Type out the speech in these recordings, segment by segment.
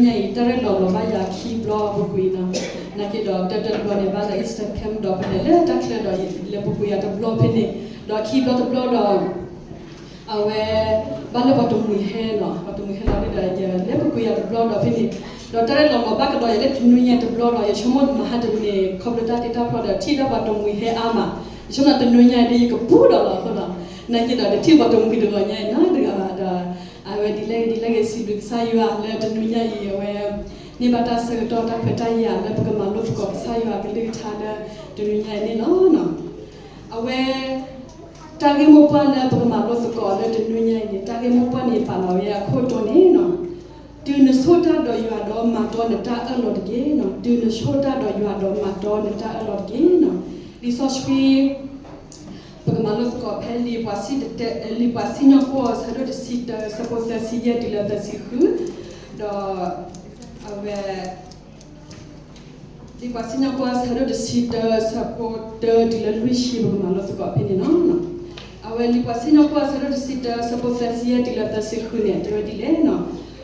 ညါအံၤ တၢ်ရဲၣ်လီၤလီၤဘၣ်ယၤခံဘျီပူၤကွံာ်နီၤ, နာ်က့ဒီး တၢတဘျီန့ၣ် ဘၣ်လၢ Easter Camp ဒီး ပလဲၤလၢတၢ်ချၢဒီး လဲၤပူၤကွံာ်ယၤတဘျီဖဲန့ၣ်, ဒီးခံဘျီတဘျီဒီး အဝဲ ဘၣ်လၢပှၤတမှံၤဟဲနီၤ, ပှၤတမှံၤဟဲလီၤဒီး ယလဲၤပူၤကွံာ်ယၤတဘျီဒီးဖဲန့ၣ်, ဒီးတၢ်ရဲၣ်လီၤလီၤဘၣ်ကဒီးယၤလၢတနွံညါတဘျီဒီး ယဆိကမိၣ်မၤဟးတန့ၢ် ခီဖျိတၢ်တ့တၢ်ဖျီဒီး ထံၣ်ဒၣ်ပှၤတမှံၤဟဲအါမး, ယဆိကမိၣ်တနွံညါဒီး ယကပူၤဒီးလီၤအဃိလီၤ, နာ်က့ဒီး တထံၣ်ပှၤတမှံၤတဂီၤညါအံၤနီတဂၤဘၣ်ဒီး အဝဲဒ်လဲၣ်ဂ့ၤဒ်လဲၣ်ဂ့ၤ စံးဘျုးကစၢ်ယွၤ လၢတနွံညါအံၤ အဝဲ န့ၢ်ဘၣ်တၢ်ဆၢကတီၢ်တၢ်ခွဲးတၢ်ယာ်လၢပကမၤလိသကိးကစၢ်ယွၤအကလုၢ်ကထါလၢတနွံညါအံၤန့ၣ်လီၤ. အဝဲ တၢ်ဂ့ၢ်မိၢ်ပှၢ်လၢပကမၤလိသကိးလၢတနွံညါအံၤန့ၣ် တၢ်ဂ့ၢ်မိၢ်ပှၢ်န့ၣ်ပာ်လီၤဝဲအခိၣ်တီန့ၣ်နီၤ, တုၤနဆိၣ်တၢ်ဒီးယွၤဒီးမၤတီနတၢ်အၢၣ်လီၤတက့ၢ်နီၤ, တုၤနဆိၣ်တၢ်ဒီးယွၤဒီးမၤတီနတၢ်အၢၣ်လီၤတက့ၢ်နီၤ. လံာ်စီဆှံ ပကမၤလိသကိးဖဲလံာ်ပှၤစံၣ်တဲၤ လံာ်ပှၤစံၣ်ညီၣ်ကွီၢ် အဆၢဒိၣ်တဆံတၢ အဆၢဖိသၢဆံယဲၢ်တုၤလၢသၢဆံဃု, ဒီး အဝဲ လံာ်ပှၤစံၣ်ညီၣ်ကွီၢ် အဆၢဒိၣ်တဆံတၢ အဆၢဖိတၢတုၤလၢလွံၢ်ဆံ ပကမၤလိသကိးဖဲန့ၣ်လီၤ. အဝဲလံာ်ပှၤစံၣ်ညီၣ်ကွီၢ် အဆၢဒိၣ်တဆံတၢ အဆၢဖိသၢဆံယဲၢ်တုၤလၢသၢဆံဃုန့ၣ် တဲဝဲဒ်လဲၣ်နီၤ,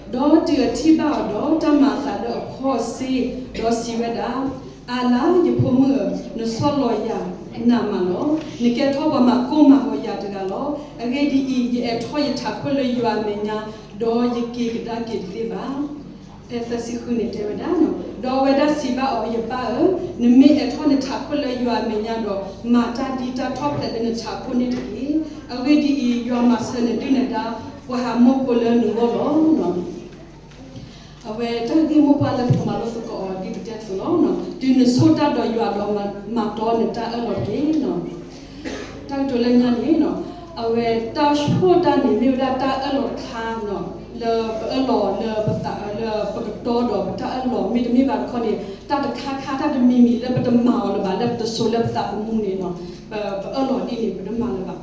ဒီးတုၤအထံၣ်ဘၣ်အီၤဒီး တၢ်မၤအသးလၢအဖီအစ့, ဒီးစံးဝဲဒၣ်, အၣ်လါ ယဖိမုၣ်ဧၢ, နဆီၣ်လီၤယၤနးမးလီၤ. နကဲထီၣ်ပှၤမၤကိၢ်မၤဂီၤယၤတဂၤလီၤ. အဂ့ၢ်ဒ်အံၤ, ယအဲၣ်ထီၣ်ယထးခိၣ်လၢယွၤအမဲာ်ညါ, ဒီးယက့ၤကဒါက့ၤတသ့ဘၣ်. ဖဲသၢဆံဃုန့ၣ်တဲဝဲဒၣ်, ဒီးအဝဲဒၣ်စံးဘၣ်အီၤ, ယပၢ်ဧၢ, နမ့ၢ်အဲၣ်ထီၣ်နထးခိၣ်လၢယွၤအမဲာ်ညါဒီး, မၤတၢ်ဒ်တၢ်ထီၣ်ဖျဲးလၢနထးခိၣ်န့ၣ်တက့ၢ်. အဂ့ၢ်ဒ်အံၤ, ယွၤမၤစၢၤနဒုၣ်နဒါ, ပှၤဟးမီၢ်ဖိလၢနဂီၢ်လီၤ. အဝဲတၢ်ဂ့ၢ်မိၢ်ပှၢ်လၢပကမၤလိသကိးအီၤဒ်ပတဲအသိးလီၤ. တုၤနဆိၣ်တၢ်ဒီးယွၤဒီးမၤတီနတၢ်အၢၣ်လီၤတက့ၢ်. တၢ်ကတိၤလၢညါန့ၣ်, အဝဲတၢ်ဆိၣ်တၢ်န့ၣ် မ့ၢ်ဝဲဒၣ်တၢ်အၢၣ်လီၤတခါ, လၢပအၢၣ်လီၤလၢပသးလၢပကတီဒီးပတၢ်အၢၣ်လီၤ မ့တမ့ၢ်ဘၣ်တခီန့ၣ် တၢ်တခါခါတၢ်တမံၤမံၤလၢပတမၤအီၤလၢၤဘၣ် လၢပတစိၤလၢပသးသမူန့ၣ်, ပအၢၣ်လီၤဒ်န့ၣ် ပတမၤလၢၤဘၣ်.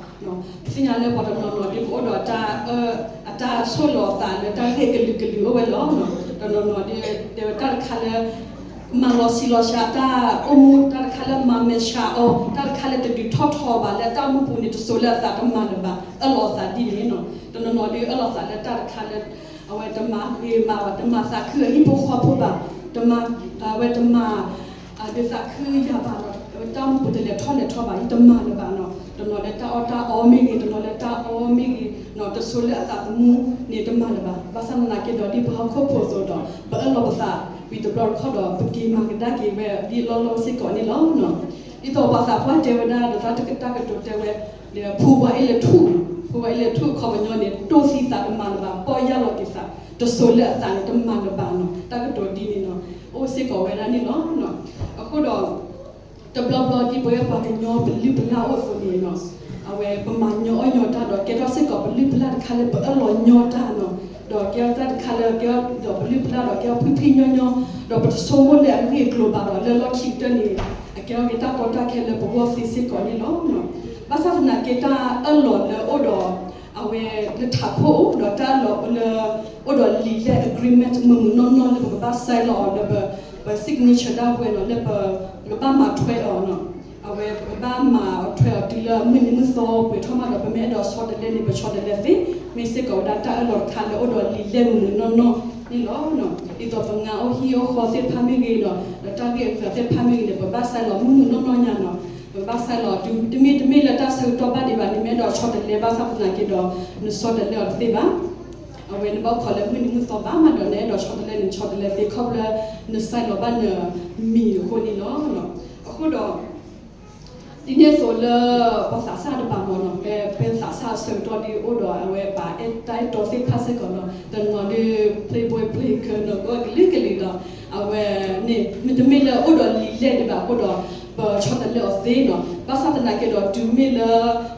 ပသ့ၣ်ညါလၢပှၤတနီၤနီၤဒ်ကအိၣ်ဒီး အတၢ်ဆိၣ်လီၤအသးလၢတၢ်ဂ့ၢ်ကလုာ်ကလုာ်အိၣ်ဝဲလီၤ. တနီၤနီၤဒ်တဲဝဲတၢ်တခါလၢ မၤလီၤဆံးလီၤစှၤတၢ်အိၣ်မူ, တၢ်တခါလၢမၤမဲာ်ဆှးအီၤ, တၢ်တခါလၢတဒုးထီၣ်ထီဘၣ်လၢတၢ်အိၣ်မူပူၤန့ၣ် တစိၤလၢအသးတမၤလၢၤဘၣ် အၢၣ်လီၤအသးဒ်န့ၣ်. တနီၤနီၤဒ်အၢၣ်လီၤသးလၢတၢ်တခါလၢ အဝဲတမၤဂ့ၤမးဘၣ် တမၤသးခုအဟံၣ်ဖိဃီဖိဘၣ်, တမၤ, အဝဲတမၤ ဒုးသးခုယၤဘၣ်ဒီး အဝဲတၢ်အိၣ်မူပူၤတလဲၤထီၣ်လဲၤထီဘၣ် ယတမၤလၢၤဘၣ်နီၤ. တနီၤလၢတၢ်အီၣ်တၢ်အီမ့ၢ်ဂ့ၤ, တနီၤလၢတၢ်အီမ့ၢ်ဂ့ၤ, တစိၤလၢအသးသမူန့ၣ်တမၤလၢၤဘၣ်. ဘၣ်ဆၣ်သနာ်က့ဒီး ဒ်ပှၤဟီၣ်ခိၣ်ဖိအသိးဒီး ပအၢၣ်လီၤပသးဝံၤတဘျီတခီၣ်ဒီး ပက့ၤမၤကဒါက့ၤဝဲဒ်အလီၢ်လီၢ်စ့ၢ်ကီးန့ၣ်လီၤ. ဒ်သိးပှၤသးပှၢ်တဲဝဲဒၣ်ဒီး တၢ်ကတိၤတဲဝဲ ဖူဝါအ့လၢထူၣ်, ဖူဝါအ့လၢထူၣ်အခီပညီန့ၣ် တိၢ်သံသးတမၤလၢၤဘၣ်, ပီၢ်ယၢ်လီၤက့ၤသး, တစိၤလၢအသးန့ၣ်တမၤလၢၤဘၣ်နီၤ. တၢ်ကတိၤဒ်န့ၣ်နီၤ အိၣ်စ့ၢ်ကီးဝဲဒၣ်န့ၣ်လီၤ. အဃိဒီး တဘျီဘျီဒ်ပဝဲပှၤကညီပလုၢ်ပလၢ်အိၣ်အသိးန့ၣ်နီၤ, အဝဲပမၤညီအီၣ်ညီတၢ်ဒီး ကဲထီၣ်စ့ၢ်ကီးပလုၢ်ပလၢ်တခါလၢပအၢၣ်လီၤညီတၢ်နီၤ, ဒီးကဲထီၣ်တၢ်တခါလၢကဲထီၣ်ဒီးပလုၢ်ပလၢ်ဒီး ကဲထီၣ်ဖှံဖှံညီညီ, ဒီးပတဆိကမိၣ်လၢအဂ့ၢ်အကျိၤဘၣ်ဒီး လၢလီၢ်ခံကတၢၢ်န့ၣ် အကဲထီၣ်က့ၤတၢ်ကီတၢ်ခဲလၢပဂီၢ်သ့စ့ၢ်ကီးန့ၣ်လီၤ. ဘၣ်ဆၣ်သနာ်က့ တၢ်အၢၣ်လီၤလၢအိၣ်ဒီး အဝဲလၢထးခိၣ်အိၣ်ဒီး တၢ်အၢၣ်လီၤလၢ အိၣ်ဒီးလံာ်လဲၢ် agreement မုၢ်မုၢ်နီၢ်နီၢ်လၢပကဘၣ် sign လီၤအီၤလၢပ ပ signature ဒၣ်ဝဲနီၤ လၢပကဘၣ်မၤထွဲအီၤနီၤ. အဝဲပကဘၣ်မၤထွဲအီၤတုၤလၢမုၢ်နံၤမုၢ်သီပှဲၤထီၣ်မးဒီး ပမ့ၢ်အဲၣ်ဒိးဆီတလဲန့ၣ် ပဆီတလဲသ့, မ့ၢ်စ့ၢ်ကီးဝဲဒၣ်တၢ်အၢၣ်လီၤတခါလၢအိၣ်ဒီးလံာ်လဲၢ်မုၢ်မုၢ်နီၢ်နီၢ်န့ၣ်လီၤ. ဒ်သိးပငါအိၣ်ဟံၣ်အိၣ်ဃီသ့ၣ်တဖၣ်မ့ၢ်ဂ့ၤဒီး ဒီးတၢ်ဂ့ၢ်အဂၤသ့ၣ်တဖၣ်မ့ၢ်ဂ့ၤန့ၣ် ပဘၣ်စဲးလီၤမုၢ်မုၢ်နီၢ်နီၢ်ညါနီၤ. ပဘၣ်စဲးလီၤတုၤတမ့ၢ်တမ့ၢ်လၢတၢ်ဆၢကတီၢ်ဘၣ်ဒံးဘၣ်န့ၣ် မ့ၢ်အဲၣ်ဒိးဆီတလဲဘၣ်ဆၣ်သနာ်က့ဒီး နဆီတလဲအီၤတသ့ဘၣ်. အဝဲနဘၣ်အိၣ်ခိးလၢမုၢ်နံၤမုၢ်သီဘၣ်မးဒီး နအဲၣ်ဒိးဆီတလဲန့ၣ် နဆီတလဲသ့ခီဖျိလၢ နစဲးလီၤဘၣ်နမံၤအဃိန့ၣ်လီၤ. အဃိဒီး ဒ်န့ၣ်အသိးလၢ ပှၤသးစၢ်တပၤမ့ၢ်နီၤ ဖဲပသးစၢ်အဆၢကတီၢ်ဒ်အိၣ်ဒီး အဝဲပှၤအဲၣ်တၢ်အဲၣ်တီသ့ၣ်တဖၣ်စ့ၢ်ကီးနီၤ တနီၤဒ် playboy playgirl နီၤ ကအိၣ်ကလုာ်ကလုာ်ဒီး အဝဲန့ၣ် မ့တမ့ၢ်လၢအိၣ်ဒီးလံာ်လဲၢ်ဒံးဘၣ်အဃိဒီး ပဆီတလဲအီၤသ့နီၤ. ဘၣ်ဆၣ်သနာ်က့ဒီး တုၤမ့ၢ်လၢ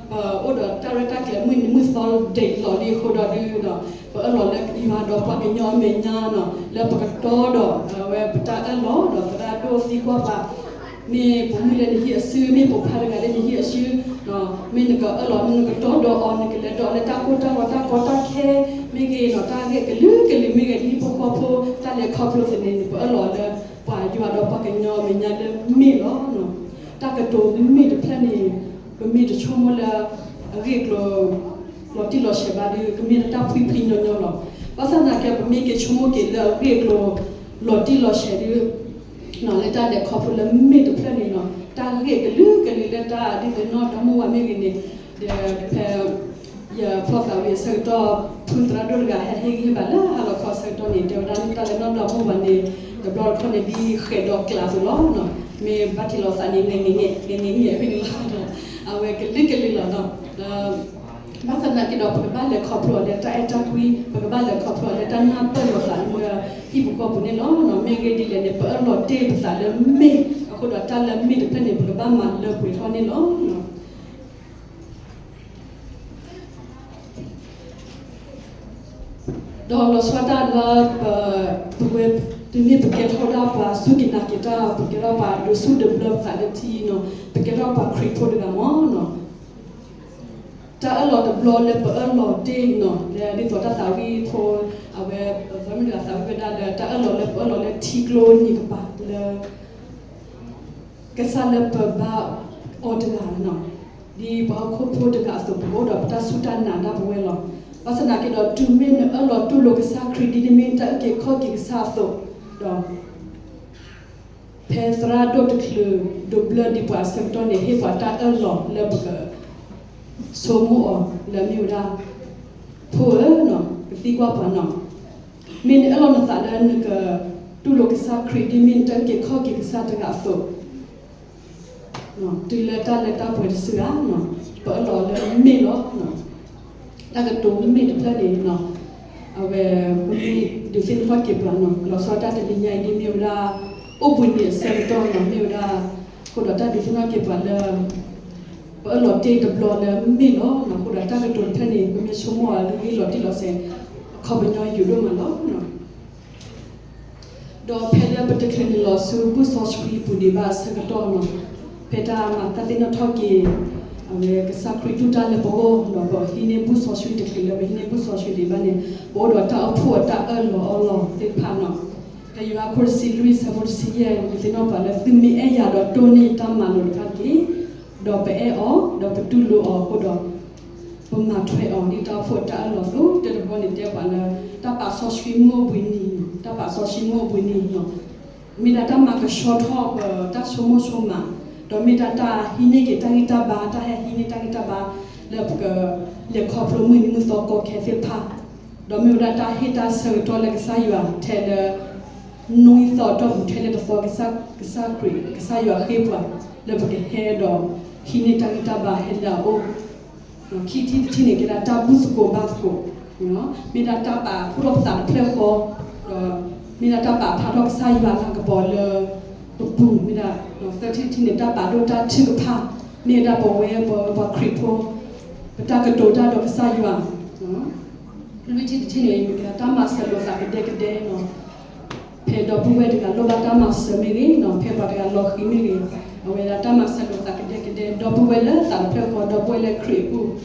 ပအိၣ်ဒီးတၢ်ရဲၣ်တၢ်ကျဲၤမုၢ်နံၤမုၢ်သီဒံးလီၤလံအဃိဒီးဒုးဒီး ပအၢၣ်လီၤလၢယွၤဒီးပှၤကညီအမဲာ်ညါနီၤ လၢပကတီဒီး အဝဲပတၢ်အၢၣ်လီၤဒီးသရၣ်ဒိၣ်သံကွၢ်ပှၤ မ့ၢ်ပိာ်မုၣ်လၢနဟံၣ်အစု မ့ၢ်ပိာ်ခွါတဂၤလၢနဟံၣ်အစု မ့ၢ်နကအၢၣ်လီၤ နကတီဒီးအီၤ နကလဲၤဒီးလၢတၢ်ကိၢ်တၢ်ဂီၤတၢ်ကီတၢ်ခဲ မ့ၢ်ဂ့ၤနီၤ တၢ်ဂ့ၢ်ကလုာ်ကလုာ်မ့ၢ်ဂ့ၤ ဒ်ဟံၣ်ဖိဃီဖိ တၢ်လဲၤခီဖျိသန့ၤန့ၣ် ပအၢၣ်လီၤလၢ ပှၤယွၤဒီးပှၤကညီအမဲာ်ညါလၢမ့ၢ်လီၤ. တၢ်ကတိၤမ့ၢ်တဖျၢၣ်န့ၣ် ပမ့ၢ်တဆိကမိၣ်လၢ အဂ့ၢ်အကျိၤ လီၤတံၢ်လီၤဆဲးဘၣ်ဒီး ကမ့ၢ်လၢတၢ်ဖှံဖှံညီညီလီၤ. ဘၣ်ဆၣ်သနာ်က့ ပမ့ၢ်က့ၤဆိကမိၣ်က့ၤလၢအဂ့ၢ်အကျိၤ လီၤတံၢ်လီၤဆဲးဒ် လၢတၢ်လဲၤခီဖျိလၢမ့ၢ်တဖျၢၣ်န့ၣ်လီၤ, တၢ်ဂ့ၢ်ကလုာ်ကလုာ်လၢတၢ်ဒ်သိးနီၢ်ဒီမါဝၤမ့ၢ်ဂ့ၤန့ၣ်, ဒီးဖဲ ယဖျီသးဝံၤအဆၢကတီၢ် ဖုသရၣ်ဒိၣ်တဂၤဟဲဟ့ၣ်ဂံၢ်ဟ့ၣ်ဘါလၢဟါလီၤခီအဆၢကတီၢ်န့ၣ် တဲဝဲဒၣ်တၢ်လၢနီၢ်ဒီမါဝၤန့ၣ် တဘျီတခီၣ်န့ၣ် ဒ်ဃဲးဒီးကျးအသိးလီၤ. မ့ၢ်ဘၣ်ထံးလိာ်သးန့ၣ် ငဲၤငဲၤ ငဲၤငဲၤ ဖဲန့ၣ်လီၤ. အဝဲကလုာ်ကလုာ်လီၤ. ဘၣ်ဆၣ်သနာ်က့ဒီး ပကဘၣ်လဲၤခီဖျိအီၤလၢတၢ်အဲၣ်တၢ်ကွံ, ပကဘၣ်လဲၤခီဖျိအီၤလၢတၢ်နၢ်ပၢၢ်လိာ်သးလၢဟံၣ်ပူၤဃီပူၤန့ၣ်လီၤ. မ့ၢ်ဂ့ၢ်ဒ်လဲၣ်န့ၣ် ပအၢၣ်လီၤတ့ၢ်ပသးလၢမ့ၢ်အဃိဒီး တၢ်လၢမ့ၢ်တဖျၢၣ်န့ၣ် ပကဘၣ်မၤလၢပှဲၤထီၣ်န့ၣ်လီၤ. ဒီးလီၤဆီဒၣ်တၢ်လၢ ပဝဲ တုၤမ့ၢ်ပကဲထီၣ်ဒၣ်ပှၤစူၢ်က့ၤနာ်က့ၤတၢ် ပကဲထီၣ်ပှၤဒိးဆူၣ်ဒိးဘျၢပသးလၢထံနီၤ, ပကဲထီၣ်ပှၤခရံာ်ဖိတဂၤမ့ၢ်နီၤ, တၢ်အၢၣ်လီၤတဘျီလၢပအၢၣ်လီၤတ့ၢ်နီၤ လၢဒ်သိးတၢ်သးဝံၣ်ဖိ အဝဲ ပသရၣ်မုၣ်တဂၤသးဝံၣ်ဝဲဒၣ်လၢ တၢ်အၢၣ်လီၤလၢပအၢၣ်လီၤလၢထံကျိနံၤကပၤလၢ ကစၢ်လၢပဘါအီၤတဂၤနီၤ, ဒ်ပှၤဟီၣ်ခိၣ်ဖိတဂၤအသိး ပကအိၣ်ဒီးပတၢ်စူၢ်တၢ်နာ်ဒၣ်ပဝဲလီၤ. ဘၣ်ဆၣ်သနာ်က့ဒီး တုၤမ့ၢ်နအၢၣ်လီၤတူၢ်လိာ်ကစၢ်ခရံာ် ဒ်နမ့ၢ်တၢ်အုၣ်က့ၤခီၣ်က့ၤကစၢ်အသိး, ဒီး ဖဲသရၣ်ဒိၣ်တချုးဒိးဘျၢဒံးပှၤအဆၢကတီၢ်န့ၣ် ဟ့ၣ်ပှၤတၢ်အၢၣ်လီၤလၢပက ဆိကမိၣ်အီၤလၢမ့ၢ်ဝဲဒၣ် ဖိဧၢ, ကသံကွၢ်ပှၤနီၤ, မ့ၢ်နအၢၣ်လီၤနသးလၢနကတူၢ်လိာ်ကစၢ်ခရံာ် ဒ်မ့ၢ်နတၢ်အုၣ်က့ၤခီၣ်က့ၤကစၢ်တဂၤအသိး တုၤလၢတၢ်လၢတၢ်ပှဲၤတစုဧါ, ပအၢၣ်လီၤလၢမ့ၢ်လီၤ. တၢ်ကတိၤမ့ၢ်တဖျၢၣ်န့ၣ် အဝဲ ပမ့ၢ်ဒုးသ့ၣ်နီၣ်ထီၣ်က့ၤပှၤနီၤ, လီၤဆီဒၣ်တၢ်တနံၤညါအံၤ ဒ်မ့ၢ်ဝဲဒၣ် အိၣ်ဘှံးနံၤအဆၢကတီၢ်နီၤ, မ့ၢ်ဝဲဒၣ် အဃိဒီးတၢ်ဒုးသ့ၣ်နီၣ်က့ၤပှၤလၢ ပအၢၣ်လီၤတ့ၢ်တဘျီလၢမ့ၢ်လီၤ. အဃိဒီးတၢ်ကတိၤတဖျၢၣ်န့ၣ် ပမ့ၢ်ဆိကမိၣ်အီၤလၢဂ့ၢ်လီၤတံၢ်လီၤဆဲး အခီပညီယိာ်ဒိၣ်မးလီၤ. ဒီးဖဲလၢပတချုးန့ၣ်လီၤဆူဘူၣ်စီဆှံပူၤဒံးဘၣ်အဆၢကတီၢ်နီၤ, ဖဲတၢ်မၤတၢ်သ့ၣ်နီၣ်ထီၣ်က့ၤ အဝဲကစၢ်ခရံာ်တူၢ်တၢ်လၢပဂီၢ်ဒီး ပဟံးန့ၢ်ဘူၣ်စီဆှံတချုးလၢပဟံးန့ၢ်ဘူၣ်စီဆှံဒံးဘၣ်န့ၣ် ပအိၣ်ဒီးတၢ်အိၣ်ဖှိၣ်အတၢ်အၢၣ်လီၤအီလီၤသ့ၣ်တဖၣ်နီၤ. ဖဲယိၤဟၣ်ခိၣ်တဆံလွံၢ်ဆၢဖိတဆံယဲၢ် ဒုးသ့ၣ်နီၣ်ပှၤလၢ သုမ့ၢ်အဲၣ်ယၤဒီးတိၢ်န့ၢ်ယတၢ်မၤလိာ်တဖၣ်တက့ၢ်. ဒီးပအဲၣ်အီၤ ဒီးပတူၢ်လိာ်အီၤအဃိဒီး ပမၤထွဲအီၤဒ်တၢ်အိၣ်ဖှိၣ်တၢ်အၢၣ်လီၤအသိး, တၢ်တဘီန့ၣ်တဲပှၤလၢ တၢ်ပာ်စီဆှံမုၢ်အိၣ်ဘှံးနံၤ, တၢ်ပာ်စီဆှံမုၢ်အိၣ်ဘှံးနံၤနီၤ, မ့ၢ်ဒၣ်တၢ်မၤကဆှီထီၣ်ပတၢ်ဆိကမိၣ်ဆိကမး, ဒီးမ့ၢ်ဒၣ်တၢ်ဟံးန့ၢ်က့ၤတၢ်ဂံၢ်တၢ်ဘါ, တၢ်ဟဲဟံးန့ၢ်တၢ်ဂံၢ်တၢ်ဘါ လၢပကလဲၤခီဖျိမုၢ်နံၤမုၢ်သီကီခဲသ့ၣ်တဖၣ်, ဒီးမ့ၢ်ဝဲဒၣ်တၢ်ဟ့ၣ်တၢ်ဆၢကတီၢ်လၢကစၢ်ယွၤထဲလၢ နွံသီအတီၢ်ပူၤ ထဲလၢတသီ ကစၢ်ခရံာ် ကစၢ်ယွၤဃ့ပှၤ လၢပကဟဲဒီးဟံးန့ၢ်တၢ်ဂံၢ်တၢ်ဘါဟဲလၢအအိၣ်, ခံထံၣ်တထံၣ်န့ၣ် ကဲဒၣ်တၢ်ဘူၣ်သကိးဘါသကိး, မ့ၢ်ဒၣ်တၢ်ပာ်ဖှိၣ်ထီၣ်ပသးတဖျၢၣ်ဃီ, ဒီးမ့ၢ်ဒၣ်တၢ်ပာ်ဖျါထီၣ်ကစၢ်ယွၤအလၤကပီၤလၢပပူၤ, မ့ၢ်ဒၣ် သၢထံၣ်တထံၣ်န့ၣ် တၢ်ပာ်ဒိၣ်တၢ်ထုကဖၣ်, မ့ၢ်ဝဲဒၣ်ပဝဲ ပဝဲပှၤခရံာ်ဖိ ပတၢ်ကတိၤတၢ်ဒီးကစၢ်ယွၤ, လွံၢ်ထံၣ်တထံၣ်န့ၣ် မ့ၢ်ကဲဒၣ်တၢ်မၤစၢၤလိာ်သးကဒဲကဒဲနီၤ, ဖဲဒီပုၢ်ဝဲၢ်တဂၤလိၣ်ဘၣ်တၢ်မၤစၢၤမ့ၢ်ဂ့ၤနီၤ, ဖဲပှၤတဂၤလီၤဃံၤမ့ၢ်ဂ့ၤ, အဝဲဒၣ်တၢ်မၤစၢၤလိာ်သးကဒဲကဒဲ ဒီပုၢ်ဝဲၢ်လၢသးတဖျၢၣ်ဃီ ဒီပုၢ်ဝဲၢ်လၢခရံာ်အပူ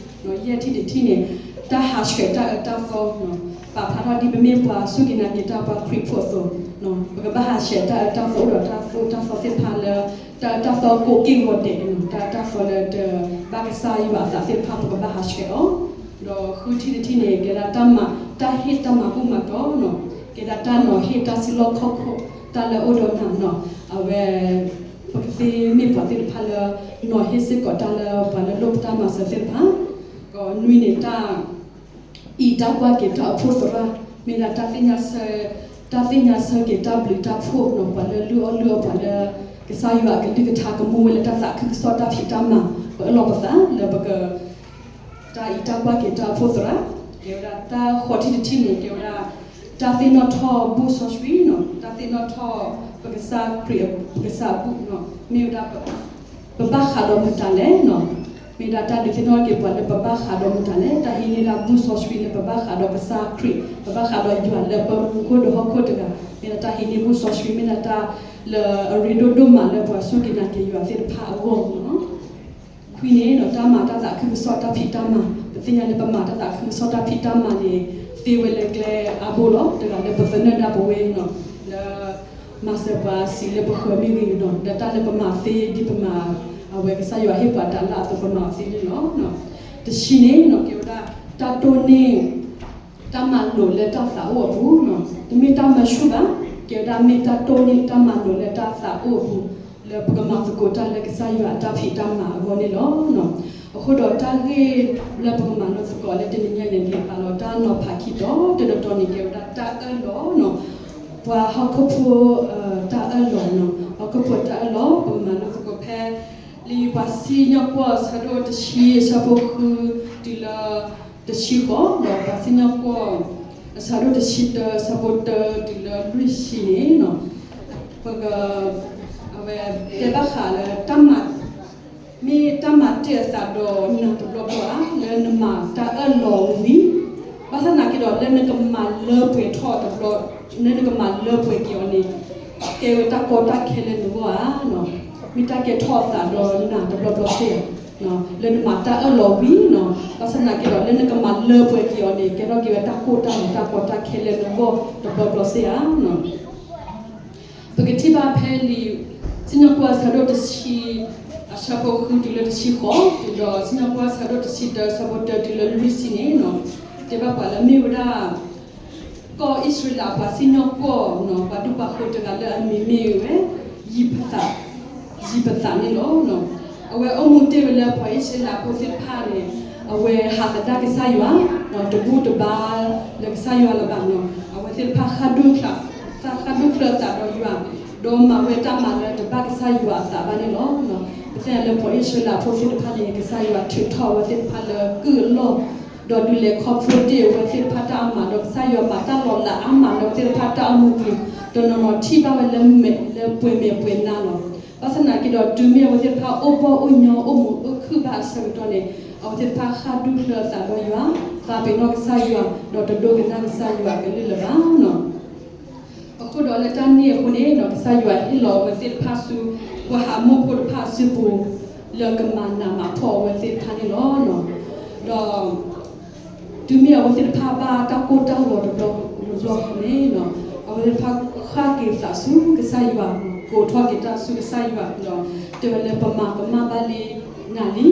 ၤ, ယဲၢ်ထံၣ်တထံၣ်န့ၣ် တၢ်ဟးဆှဲးတၢ်အၢတၢ်သီ, ပာ်ဖျါထီၣ်ဒ်ပမ့ၢ်ပှၤစူၢ်က့ၤနာ်က့ၤတၢ်ပှၤခရံာ်ဖိအသိး, ပကဘၣ်ဟးဆှဲးတၢ်အၢတၢ်သီ အိၣ်ဒီးတၢ်သိၣ်တၢ်သီသ့ၣ်တဖၣ်လၢ တၢ်အၢတၢ်သီကိးက့ၢ်ဂီၤဒဲး, တၢ်အၢတၢ်သီလၢတဘၣ်ကစၢ်ယွၤအသးသ့ၣ်တဖၣ် ပကဘၣ်ဟးဆှဲးအီၤ, ဒီးဃုထံၣ်တထံၣ်န့ၣ် ကဲဒၣ်တၢ်မၤ တၢ်ဟ့ၣ်တၢ်မၤဘူၣ်မၤတီၢ်နီၤ, ကဲဒၣ်တၢ်နီၤဟ့ၣ်တၢ်စုလီၢ်ခီၣ်ခိၣ် တၢ်လၢအအိၣ်ဒီးနၤနီၤ, အဝဲ ပကသ့မ့ၢ်ပှၤသ့ၣ်တဖၣ်လၢ နီၤဟ့ၣ်စ့ၢ်ကီးတၢ်လၢပှၤလၢလိၣ်ပတၢ်မၤစၢၤသ့ၣ်တဖၣ်, ဒီးနွံန့ၣ် တၢ် အံၤတၢ်ကွၢ်က့ၤတၢ်အိၣ်ဖှိၣ်သရၣ်, မ့ၢ်ဒၣ်တၢ်သ့ၣ်ညါဆၢ, တၢ်သ့ၣ်ညါဆၢက့ၤတၢ်ဘျုးတၢ်ဖှိၣ်နီၤ, ပှၤလၢလုၢ်အီၣ်လုၢ်အီပှၤလၢ ကစၢ်ယွၤအကလုၢ်ကထါကမူဝဲလၢတၢ်သးခုကစီၣ်တၢ်ဖံးတၢ်မၤ, ပအၢၣ်လီၤပသးလၢပက တၢ်အံၤတၢ်ကွၢ်က့ၤတၢ်အိၣ်ဖှိၣ်သရၣ်, ကဲဝဲဒၣ်တၢ်ဃိးထံၣ်တထံၣ်န့ၣ် ကဲဝဲဒၣ် တၢ်သ့ၣ်နီၣ်ထီၣ်ဘူၣ်စီဆှံနီၤ, တၢ်သ့ၣ်နီၣ်ထီၣ်ပကစၢ်ခရံာ် ပကစၢ်အဘူၣ်နီၤ, မ့ၢ်ဝဲဒၣ် ပဘၣ်ဃးဒီးမတၤလဲၣ်နီၤ, မ့ၢ်ဒၣ်တၢ်ဒုးသ့ၣ်နီၣ်က့ၤပှၤလၢပဘၣ်ဃးဒီးမတၤလဲၣ်, တၢ်ဟံးန့ၢ်ဒၣ်ဘူၣ်စီဆှံလၢပဘၣ်ဃးဒီးကစၢ်ခရံာ်, ပဘၣ်ဃးဒီးယွၤလၢပမူခိၣ်ဒီးဟီၣ်ခိၣ်တဂၤ, မ့ၢ်ဒၣ်တၢ်ဟံးန့ၢ်ဘူၣ်စီဆှံ မ့ၢ်ဒၣ်တၢ်လၢအရ့ဒိၣ်ဒိၣ်မးလၢပှၤစူၢ်က့ၤနာ်က့ၤယွၤသ့ၣ်တဖၣ်အဂီၢ်နီၤ. ခွံန့ၣ် တၢ်မၤတၢ်သးခုကစီၣ်တၢ်ဖံးတၢ်မၤ, ပသ့ၣ်ညါလၢပမၤတၢ်သးခုကစီၣ်တၢ်ဖံးတၢ်မၤန့ၣ် သ့ဝဲလၢကျဲအါဘိလီၤ, တဂၤလၢပသနၢၣ်ဒၣ်ပဝဲနီၤ, လၢ မၤစၢၤပှၤစံးလၢပဃၢၤမ့ၢ်ဂ့ၤနီၤ, လၢတၢ်လၢပမၤသ့ဒ်ပမၤ အဝဲကစၢ်ယွၤဟ့ၣ်ပှၤတၢ်လၢအသိးပမၤအီၤသ့န့ၣ်လီၤ. တဆံန့ၣ် ကဲဝဲဒၣ် တၢ်တိၢ်န့ၢ် တၢ်မၤလိာ်လၢတၢ်သးအိၣ်အပူၤ, တမ့ၢ်တၢ်မၢဆူၣ်ဘၣ်, ကဲဝဲဒၣ်မ့ၢ်တၢ်တိၢ်န့ၢ်တၢ်မၤလိာ်လၢတၢ်သးအိၣ်အပူၤ, လၢပကမၤသကိးတၢ်လၢကစၢ်ယွၤအတၢ်ဖံးတၢ်မၤအဂီၢ်န့ၣ်လီၤ. အဃိဒီးတၢ်ဂ့ၢ်လၢပကမၤလိသကိးလၢတနံၤညါန့ၣ် ပာ်လီၤတၢ်နီၤဖးခံတီၤ, တတီၤန့ၣ် ကဲဝဲဒၣ်တၢ်အၢၣ်လီၤ, ပှၤဟီၣ်ခိၣ်ဖိ တၢ်အၢၣ်လီၤ, ဟီၣ်ခိၣ်ဖိတၢ်အၢၣ်လီၤ ပကမၤလိသကိးဖဲ လံာ်ပှၤစံၣ်ညီၣ်ကွီၢ် အဆၢဒိၣ်တဆံ အဆၢဖိဃု တုၤလၢတဆံဃိး, ဒီးပှၤစံၣ်ညီၣ်ကွီၢ် အဆၢဒိၣ်တဆံတၢ အဆၢဖိတၢတုၤလၢလွံၢ်ဆံန့ၣ်, ပက, အဝဲတဲဘၣ်ဃးလၢ မ့ၢ်တၢ်မၤတ့ၢ်အသးဒီးနၤတဘျီဘျီဧါ, လၢနမၤတၢ်အၢၣ်လီၤဝံၤ, ဘၣ်ဆၣ်သနာ်က့ဒီး လၢနကမၤလၢပှဲၤထီၣ်တဘျီ, လၢနကမၤလၢပှဲၤက့ၤအီၤန့ၣ်, ကဲဝဲတၢ်ကီတၢ်ခဲလၢနဂီၢ်ဧါ, မ့ၢ်တၢ်ကဲထီၣ်အသးဒီးနၤတဘျီဘျီသ့ၣ်ဧါ, လၢနမၤတၢ်အၢၣ်လီၤဝံၤ, ဘၣ်ဆၣ်သနာ်က့ဒီး လၢနကမၤလၢပှဲၤက့ၤအီၤန့ၣ် ကဲထီၣ်က့ၤဝဲတၢ်ကိၢ်တၢ်ဂီၤ တၢ်ကီတၢ်ခဲလၢနဂီၢ်တဘျီဘျီသ့ၣ်ဧါ. ပကထံၣ်ဘၣ်ဖဲလံာ် စံၣ်ညီၣ်ကွီၢ် အဆၢဒိၣ်တဆံ အဆၢဖိဃုတုၤလၢတဆံဃိး, တုၤဒီးစံၣ်ညီၣ်ကွီၢ် အဆၢဒိၣ်တဆံတၢ အဆၢဖိတၢတုၤလၢလွံၢ်ဆံန့ၣ်, တဲဘၣ်ပှၤလၢမ့ၢ်ဝဲဒၣ် ကီၢ်အံၣ်စရ့လးအပှၤစံၣ်ညီၣ်ကွီၢ်, ပှၤဒူၣ်ပှၤဃိၤတဂၤလၢအမံၤမ့ၢ်ဝဲ ယံးဖသး, ယံးဖသးန့ၣ်လီၤ. အဝဲအိၣ်မူတ့ၢ်ဝဲလၢပှၤအံၣ်စရ့လးဖိသ့ၣ်တဖၣ်န့ၣ်, အဝဲဟးသဒၣ်ကစၢ်ယွၤ, ဒီးတဘူၣ်တဘါလၢကစၢ်ယွၤလၢၤဘၣ်န့ၣ်, အဝဲသ့ၣ်တဖၣ်ဃၣ်ဒူၣ်ချၢ, ဃၣ်ဒူၣ်ချၢအသးဒီးယွၤ, ဒီးမၤဝဲတၢ်မၤလၢတဘၣ်ကစၢ်ယွၤအသးဘၣ်န့ၣ်လီၤ. ပသ့ၣ်ညါလၢပှၤအံၣ်စရ့လးဖိသ့ၣ်တဖၣ်န့ၣ် ကစၢ်ယွၤထုးထီၣ်အဝဲသ့ၣ်တဖၣ်လၢကုၢ်အလီၢ်, ဒီးဒုးလဲၤခီဖျိတ့ၢ်အဝဲသ့ၣ်တဖၣ်တၢ်အမၤ, ဒီးကစၢ်ယွၤမၤတၢ်လီၤလးအါမးလၢအဝဲသ့ၣ်တဖၣ်တၢ်အိၣ်မူပူၤ, တနီၤနီၤထံၣ်ဘၣ်ဝဲလၢမဲာ်လၢပှဲၤမဲာ်ပှဲၤနါလီၤ. ဘၣ်ဆၣ်သနာ်က့ဒီး တုၤမ့ၢ်အဝဲသ့ၣ်တဖၣ်အိၣ်ဘီၣ်အိၣ်ညီအိၣ်မုာ်အိၣ်ခုၣ်ဘၣ်အဆၢကတီၢ်န့ၣ်, အဝဲသ့ၣ်တဖၣ်ဃၣ်ဒူၣ်ချၢအသးဒီးယွၤ, သးပ့ၤနီၣ်ကစၢ်ယွၤ, ဒီးတဒိကနၣ်ကစၢ်ယွၤအကလုၢ်လၢၤဘၣ်. အဃိဒီးလၢတၢ်န့ၣ်အဃိန့ၣ်ဒီး ကစၢ်ယွၤဟ့ၣ်လီၤအဝဲသ့ၣ်တဖၣ်ဆူ ပှၤဟးမိၣ်ဖိတဖၣ်အစုပူၤ, လၢကမၤနးမၤဖှီၣ်အဝဲသ့ၣ်တဖၣ်န့ၣ်လီၤ. ဒီး တုၤမ့ၢ်အဝဲသ့ၣ်တဖၣ်ဘၣ်တၢ်ကိၢ်တၢ်ဂီၤတဘျီဘျီန့ၣ်, အဝဲသ့ၣ်တဖၣ်ဃၣ်က့ၤသးဆူကစၢ်ယွၤ, ကိးထီၣ်က့ၤတၢ်ဆူကစၢ်ယွၤ, ဒီးတဲဝဲလၢပမၤကမၣ်ဘၣ်လံနၤလံ, ခီ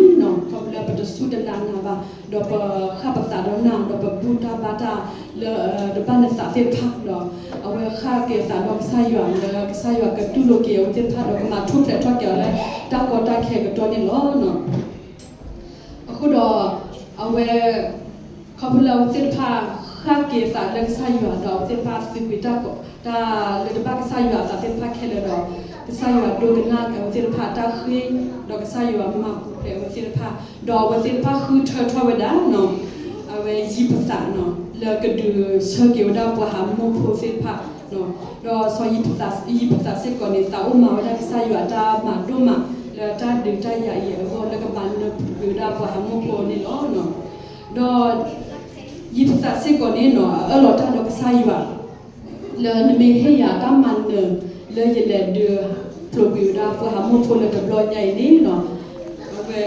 ဖျိလၢပတစူၢ်တနာ်နၤဘၣ်, ဒီးပဃၣ်ပသးဒီးနၤ, ဒီးပဘူၣ်တၢ်ဘါတၢ်လၢတဘၣ်နသးသ့ၣ်တဖၣ်, ဒီးအဝဲဃၣ်က့ၤအသးဒီးကစၢ်ယွၤလၢကစၢ်ယွၤကတူၢ်လိာ်က့ၤအဝဲသ့ၣ်တဖၣ် ဒီးကမၤထူၣ်ဖျဲးထီၣ်က့ၤအီၤလၢတၢ်ကီတၢ်ခဲအကတီၢ်န့ၣ်လီၤ. အဃိဒီး အဝဲ ခီဖျိလၢအဝဲသ့ၣ်တဖၣ်ဃၣ်က့ၤအသးလၢကစၢ်ယွၤဒီး အဝဲသ့ၣ်တဖၣ်သုးကွံာ်တၢ် တၢ်လၢတဘၣ်ကစၢ်ယွၤအသးသ့ၣ်တဖၣ်ခဲလၢာ်ဒီး ကစၢ်ယွၤဒိကနၣ်အဝဲသ့ၣ်တဖၣ်တၢ်ဃ့, ဒီးကစၢ်ယွၤမၤပူၤဖျဲးအဝဲသ့ၣ်တဖၣ်, ဒီးအဝဲသ့ၣ်တဖၣ်ဃုထၢထီၣ်ဝဲဒၣ် အဝဲယံးဖသး လၢကဒုးဆၢက့ၤဝဲဒၣ်ပှၤဟးမိၣ်ဖိသ့ၣ်တဖၣ်, ဒီးစီၤယံးဖသးစ့ၢ်ကီးန့ၣ် သးအိၣ်မၤဝဲဒၣ်ကစၢ်ယွၤအတၢ်မၤဒိၣ်မး လၢတၢ်ဒုးတၢ်ယၤအံၤအဂီၢ် လၢကမၤနၢၤပူၤကွံာ်ဝဲဒၣ်ပှၤဟးမိၣ်ဖိန့ၣ်လီၤ. ဒီး ယံးဖသးစ့ၢ်ကီးန့ၣ် အအၢၣ်လီၤတၢ်ဒီးကစၢ်ယွၤ လၢနမ့ၢ်ဟ့ၣ်ယၤတၢ်မၤနၢၤ လၢယလဲၤဒုးဖျိးကွံာ်ဝဲဒၣ်ပှၤဟးမိၣ်ဖိလၢတဘျီညါအံၤန့ၣ်, အဝဲ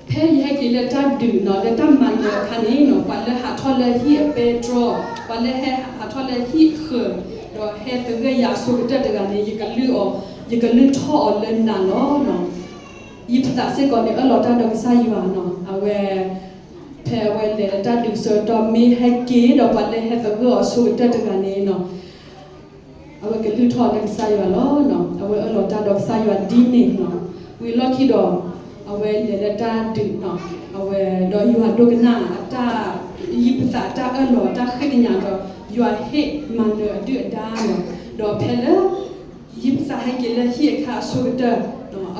ဖဲယဟဲက့ၤလၢတၢ်ဒုး လၢတၢ်မၤနၢၤအခါန့ၣ် ပှၤလၢဟးထီၣ်လၢဟံၣ်အပဲတြီ, ပှၤလၢဟဲဟးထီၣ်လၢဟံၣ်ဃၢၤ, ဒီးဟဲသဂၢၢ်ယၤအဆိကတၢၢ်တဂၤန့ၣ် ယကလုၢ်အီၤ, ယကလုၢ်ထီၣ်အီၤလၢနၤလီၤ. ယံးဖသးစ့ၢ်ကီးန့ၣ် အၢၣ်လီၤတၢ်ဒီးကစၢ်ယွၤန့ၣ်, အဝဲ ဖဲအဝဲလဲၤလၢတၢ်ဒုးဆၢကတီၢ် မ့ၢ်ဟဲက့ၤဒီးပှၤလၢဟဲသဂၢၢ်အီၤအဆိကတၢၢ်တဂၤန့ၣ် အဝဲကလုၢ်ထီၣ်လၢကစၢ်ယွၤလီၤ. အဝဲအၢၣ်လီၤတၢ်ဒီးကစၢ်ယွၤဒ်န့ၣ်, ဝံၤလီၢ်ခံဒီး အဝဲလဲၤလၢတၢ်ဒုး, အဝဲဒီးယွၤဒိကနၣ်အတၢ်, ယံးဖသးအတၢ်အၢၣ်လီၤအတၢ်ဃ့ကညးဒီး ယွၤဟ့ၣ်မၤနၢၤအဒုၣ်အဒါန့ၣ်, ဒီးဖဲလၢ ယံးဖသးဟဲက့ၤလၢဟံၣ်အခါအဆိကတၢၢ်,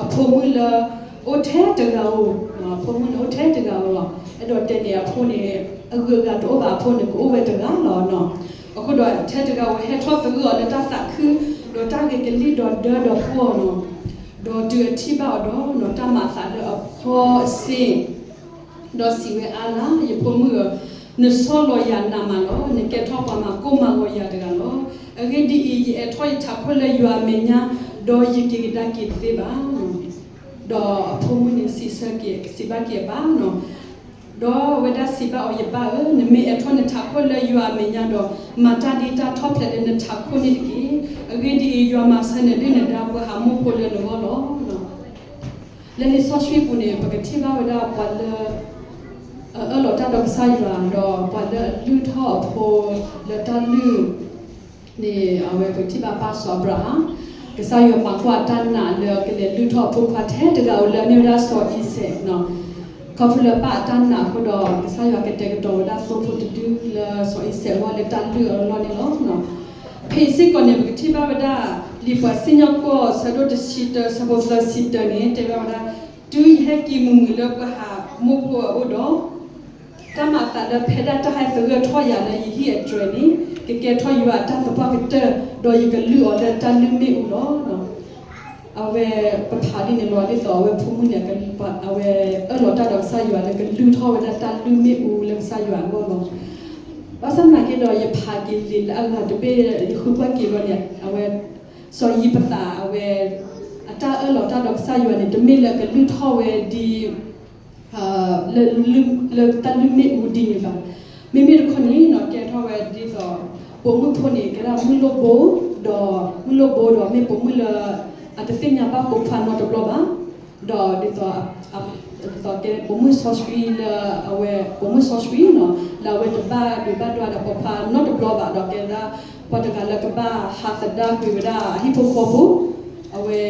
အဖိမုၣ်လၢ အိၣ်ထဲတဂၤဧိၤ, အဖိမုၣ်န့ၣ်အိၣ်ထဲတဂၤဧိၤလီၤ. အဲၣ်ဒိးတဲန့ၣ် အဖိန့ၣ် အဂုၤအဂၤတအိၣ်ဘၣ် အဖိန့ၣ် ကအိၣ်ဝဲတဂၤလီၤ. အဃိဒီးထဲတဂၤဧိၤ ဟဲထီၣ်သဂၢၢ်အီၤလၢတၢ်သးခု, ဒီးတၢ်ဂဲၤကလံၣ်ဒီးဒၢဒီးပှီၢ်န့ၣ်, ဒီးတုၤအထံၣ်ဘၣ်အီၤဒီး တၢ်မၤအသးလၢအဖီအစ့ ဒီးစံးဝဲအါလၢ်, ယဖိမုၣ်ဧၢ, နဆီၣ်လီၤယၤနးမးလီၤ. နကဲထီၣ်ပှၤမၤကိၢ်မၤဂီၤယၤတဂၤလီၤ. အဂ့ၢ်ဒ်အံၤ, ယအဲၣ်ထီၣ်ယထးခိၣ်လၢယွၤအမဲာ်ညါ, ဒီးယက့ၤကဒါက့ၤတသ့ဘၣ်. ဒီးအဖိမုၣ်န့ၣ်စံးဆၢက့ၤ, စံးဘၣ်က့ၤအပၢ်န့ၣ်, ဒီးအဝဲဒၣ်စံးဘၣ်အီၤ, ယပၢ်ဧၢ, နမ့ၢ်အဲၣ်ထီၣ်နထးခိၣ်လၢယွၤအမဲာ်ညါဒီး, မၤတၢ်ဒ်တၢ်ထီၣ်ဖျဲးလၢနထးခိၣ်န့ၣ်တက့ၢ်. အဂ့ၢ်ဒ်အံၤ, ယွၤမၤဆၢနဒုၣ်နဒါပှၤဟးမိၣ်ဖိလၢနဂီၢ်လီၤ. လၢလံာ်စီဆှံပူၤန့ၣ် ပကထံၣ်ဘၣ်ဝဲဒၣ်ပှၤလၢ အၢၣ်လီၤတၢ်ဒီးကစၢ်ယွၤ ဒီးပှၤလၢအလုၢ်ထီၣ်အဖိလၢတၢ်လုၢ်န့ၣ် အဝဲပထံၣ်ဘၣ်ပၢ်စီၤအၤဘြၤဟၣ်, ကစၢ်ယွၤမၤကွၢ်အတၢ်နာ်လၢကလဲၤလုၢ်ထီၣ်အဖိခွါထဲတဂၤဧိၤလၢအမ့ၢ်ဝဲဒၣ်စီၤအံၤစဲး, ခီဖျိလၢပၢ်အတၢ်နာ်အဃိဒီး ကစၢ်ယွၤကတဲာ်ကတီၤဝဲဒၣ်သိဖိတဒုလၢစီၤအံၤစဲးအဂီၢ်လၢတၢ်လုၢ်အလီၢ်န့ၣ်လီၤ. ဖဲအံၤစ့ၢ်ကီးန့ၣ် ပကထံၣ်ဘၣ်ဝဲဒၣ် လံာ်ပှၤစံၣ်ညီၣ်ကွီၢ် ဆၢဒိၣ်တဆံတၢ ဆၢဖိသၢဆံတၢန့ၣ် တဲဘၣ်ဝဲဒၣ်, တုၤယဟဲက့ၤမုာ်မုာ်လၢပှၤဟးမိၢ်ဖိအအိၣ်ဒီး တၢ်မၤအသးလၢဖဲဒၣ်တၢ်ဟဲသဂၢၢ်ထီၣ်ယၤလၢယဟံၣ်အတြဲၤန့ၣ် ကကဲထီၣ်ယွၤအတၢ်သပှၢ်ကတၢၢ်, ဒီးယကလုၢ်အီၤလၢတၢ်လုၢ်မ့ၣ်အူလီၤ. အဝဲပဖးဒ်န့ၣ်လီၤ. ဒ်သိးအဝဲဖိမုၣ်န့ၣ် အဝဲအၢၣ်လီၤတၢ်ဒီးကစၢ်ယွၤလၢကလုၢ်ထီၣ်ဝဲဒၣ်တၢ်လုၢ်မ့ၣ်အူလၢကစၢ်ယွၤအဂီၢ်လီၤ. ဘၣ်ဆၣ်သနာ်က့ဒီး ယဖးက့ၤလံာ်လၢအဂၤတဘ့ၣ် ယဃုကွၢ်က့ၤဘၣ်န့ၣ် အဝဲ စီၤယံးဖသး အဝဲ အတၢ်အၢၣ်လီၤတၢ်ဒီးကစၢ်ယွၤန့ၣ် တမ့ၢ်လၢကလုၢ်ထီၣ်ဝဲဒ် လၢ လၢတၢ်လုၢ်မ့ၣ်အူဒ်န့ၣ်ဘၣ်. မ့မ့ၢ်တခီန့ၣ် ကဲထီၣ်ဝဲဒ်သိး ပိာ်မုၣ်ဖိန့ၣ် ကဲဒၣ်မုၣ်လိၣ်ဘိ, ဒီးမုၣ်လိၣ်ဘိဒီးမ့ၢ်ပိာ်မုၣ်လၢ အတသ့ၣ်ညါဘၣ်ပိာ်ခွါနီတဘျီဘၣ်. ဒီးဒ်သိး ဒ်သိးကဲပိာ်မုၣ်စီဆှံလၢအဝဲ ပိာ်မုၣ်စီဆှံနီၤ လၢအဝဲတဘၣ်ဒိဘၣ်ဒွါဒီးပိာ်ခွါနီတဘျီဘၣ် ဒီးကဲဒၣ်ပှၤတဂၤလၢကဘၣ်ဟးသဒါကွံာ်ဝဲဒၣ်အဟံၣ်ဖိဃီဖိ, အဝဲ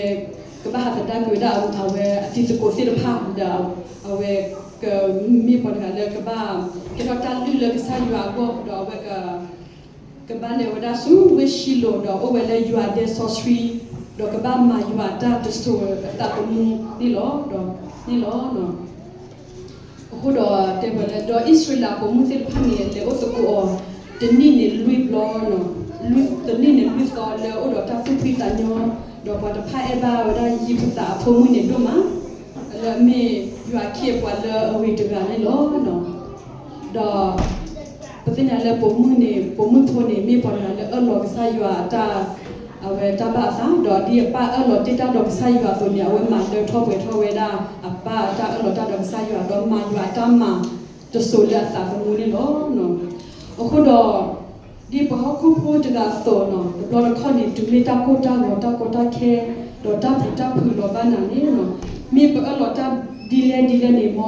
ကဘၣ်ဟးသဒါကွံာ်ဝဲဒၣ်အဝဲအတံၤသကိးသ့ၣ်တဖၣ်ဒီး အဝဲကမ့ၢ်ပှၤတဂၤလၢကဘၣ် ကဲထီၣ်တၢ်လုၢ်လၢကစၢ်ယွၤအဂီၢ် ဒီးအဝဲ ကဘၣ်လဲၤဝဲဒၣ်ဆူဝ့ၢ်ၡံလိၤ ဒီးအိၣ်ဝဲလၢယွၤဒဲစီဆှံ, ဒီးကဘၣ်မၤယွၤအတၢ်တစိၤအသးသမူန့ၣ်လီၤ. ဒီးန့ၣ်လီၤ. အဃိဒီးတဲဝဲလၢ ဒီးအံၣ်စရ့လးပိာ်မုၣ်သ့ၣ်တဖၣ်န့ၣ် လဲၤအိၣ်သကိးအီၤ တနံၣ်န့ၣ်လွံၢ်ဘျီ, တနံၣ်န့ၣ်လွံၢ်သီလၢအအိၣ်ဒီးတၢ်သူၣ်ဖှံသးညီ, ဒီးပှၤတဖၣ်အဲၣ်ဘၣ်ဝဲဒၣ်ယံးဖသးအဖိမုၣ်န့ၣ်ဒိၣ်မး, လၢအမ့ၢ်ယွၤအခ့အပှၤလၢအဂ့ၤတဂၤန့ၣ်လီၤ. ဒီး ပသ့ၣ်ညါလၢပိာ်မုၣ်န့ၣ် ပိာ်မုၣ်ဖိန့ၣ် မ့ၢ်ပှၤတဂၤလၢအၢၣ်လီၤကစၢ်ယွၤအတၢ် အဝဲတၢ်ဘၣ်အသး, ဒီးဒ်အပၢ်အၢၣ်လီၤတ့ၢ်တၢ်ဒီးကစၢ်ယွၤအသိးန့ၣ် အဝဲမၤလၢထီၣ်ပှဲၤထီၣ်ဝဲဒၣ် အပၢ်အတၢ်အၢၣ်လီၤတၢ်ဒီးကစၢ်ယွၤ ဒီးမၤယွၤအတၢ်မၤတစိၤလၢအသးသမူန့ၣ်လီၤ. အဃိဒီး ဒ်ပှၤဟီၣ်ခိၣ်ဖိတဂၤအသိးနီၤ တဘျီတခီၣ်န့ၣ် တုၤမ့ၢ်တၢ်ကိၢ်တၢ်ဂီၤ တၢ်ကီတၢ်ခဲ ဒီးတၢ်ပူၤတၢ်ဖုးလီၤဘၣ်နၤန့ၣ်နီၤ မ့ၢ်ပအၢၣ်လီၤတၢ်ဒ်လဲၣ်ဒ်လဲၣ်န့ၣ် မ်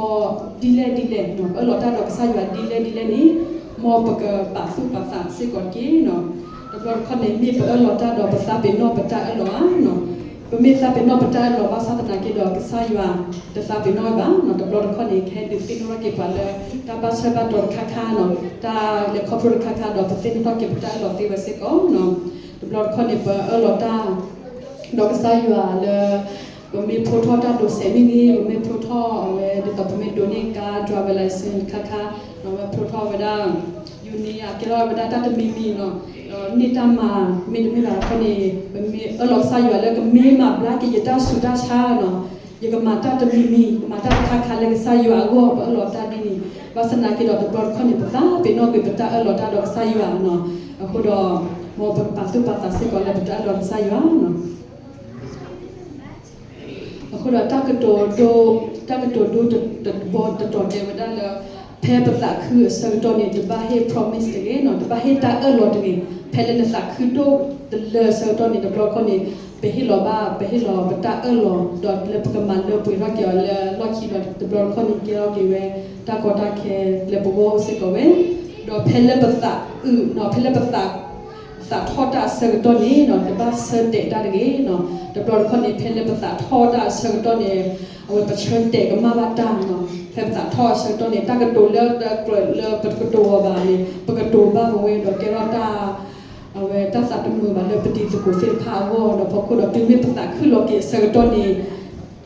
ဒ်လဲၣ်ဒ်လဲၣ်နီၤ ပအၢၣ်လီၤတၢ်ဒီးကစၢ်ယွၤဒ်လဲၣ်ဒ်လဲၣ်န့ၣ် မ်ပကပာ်သူၣ်ပာ်သးစ့ၢ်ကီးတက့ၢ်နီၤ. တဘျီတခီၣ်န့ၣ် မ့ၢ်ပအၢၣ်လီၤတၢ်ဒီးပသးပ့ၤနီၣ်ပတၢ်အၢၣ်လီၤဧါနီၤ ပမ့ၢ်သးပ့ၤနီၣ်ပတၢ်အၢၣ်လီၤ ဘၣ်ဆၣ်သနာ်က့ဒီး ကစၢ်ယွၤတသးပ့ၤနီၣ်ဝဲဘၣ်နီၤ. တဘျီတခီၣ်န့ၣ် ကဟဲဒုးသ့ၣ်နီၣ်ထီၣ်က့ၤပှၤလၢ တၢ်ဘၣ်ဆၢဘၣ်တီၤတခါခါနီၤ တၢ်လဲၤခီဖျိတခါခါဒီး ပသ့ၣ်နီၣ်ထီၣ်က့ၤပတၢ်အၢၣ်လီၤသ့ဝဲစ့ၢ်ကီးနီၤ. တဘျီတခီၣ်န့ၣ် ပအၢၣ်လီၤတၢ် ဒီးကစၢ်ယွၤလၢ ပမ့ၢ်ဖျိထီၣ်တၢ်ဒိးစဲးမ့ၢ်ဂ့ၤ ပမ့ၢ်ဖျိထီၣ်အဝဲ ဒ်သိးပမ့ၢ်ဒိးန့ၢ်ကါ driver license တခါခါ ဒီးဝဲဖျိထီၣ်ဝဲဒၣ် ယူၤနံၤ အကဲထီၣ်ဝဲဒၣ်တၢ်တမံၤမံၤနီၤ ဒီးန့ၢ်တၢ်မၤ မ့တမ့ၢ်ဘၣ်တခီန့ၣ် ပမ့ၢ်အၢၣ်လီၤကစၢ်ယွၤလၢကမ့ၢ်မၤဘျါက့ၤယတၢ်ဆူးတၢ်ဆါနီၤ ယကမၤတၢ်တမံၤမံၤ ကမၤတၢ်တခါခါလၢကစၢ်ယွၤအဂီၢ် ပအၢၣ်လီၤတၢ်ဒ်န့ၣ် ဘၣ်ဆၣ်သနာ်က့ဒီး တဘျီတခီၣ်န့ၣ် ပသးပ့ၤနီၣ်ကွံာ်ပတၢ်အၢၣ်လီၤတၢ်ဒီးကစၢ်ယွၤနီၤ. အဃိဒီး မ်ပကပာ်သူၣ်ပာ်သးစ့ၢ်ကီးလၢပတၢ်အၢၣ်လီၤကစၢ်ယွၤနီၤ. အဃိဒီးတၢ်ကတိၤဒိ တၢ်ကတိၤဒိတဘီတတီၤတဲဝဲဒၣ်လၢ ဖဲပသးခုအဆၢကတီၢ်န့ၣ် တဘၣ်ဟ့ၣ် promise တဂ့ၤနီၤ တဘၣ်ဟ့ၣ်တၢ်အၢၣ်လီၤတဂ့ၤ. ဖဲလၢနသးခုဒိၣ်တလၢအဆၢကတီၢ်န့ၣ် တဘျီတခီၣ်န့ၣ် ပဟ့ၣ်လီၤဘၣ် ပဟ့ၣ်လီၤပတၢ်အၢၣ်လီၤ ဒီးလၢပကမၤလၢပှဲၤထီၣ်က့ၤအီၤလၢလီၢ်ခံဒီး တဘျီတခီၣ်န့ၣ် ကဲထီၣ်က့ၤဝဲ တၢ်ကီတၢ်ခဲလၢပဂီၢ်စ့ၢ်ကီးဝဲ ဒီးဖဲလၢပသးအုးနီၤ ဖဲလၢပသး သးထီၣ်တၢ်အဆၢကတီၢ်န့ၣ်နီၤ တဘၣ်ဆၢတဲာ်တၢ်တဂ့ၤနီၤ. တဘျီတခီၣ်န့ၣ် ဖဲလၢပသးထီၣ်တၢ်အဆၢကတီၢ်န့ၣ် အဝဲပဆၢတဲာ်ကမၣ်ဘၣ်တၢ်နီၤ. ဖဲပသးထီၣ်အဆၢကတီၢ်န့ၣ် တၢ်ကတိၤလၢတကြၢးလၢပကတိၤအီၤဘၣ်န့ၣ် ပကတိၤဘၣ်ပဝဲဒီးကဲထီၣ်တၢ် အဝဲတၢ်သးတမုာ်ဘၣ်လၢပတံၤသကိးသ့ၣ်တဖၣ်အဂီၢ်ဒီး ဖီခိၣ်ဒီးတုၤမ့ၢ်ပသးခုလီၤက့ၤအဆၢကတီၢ်န့ၣ်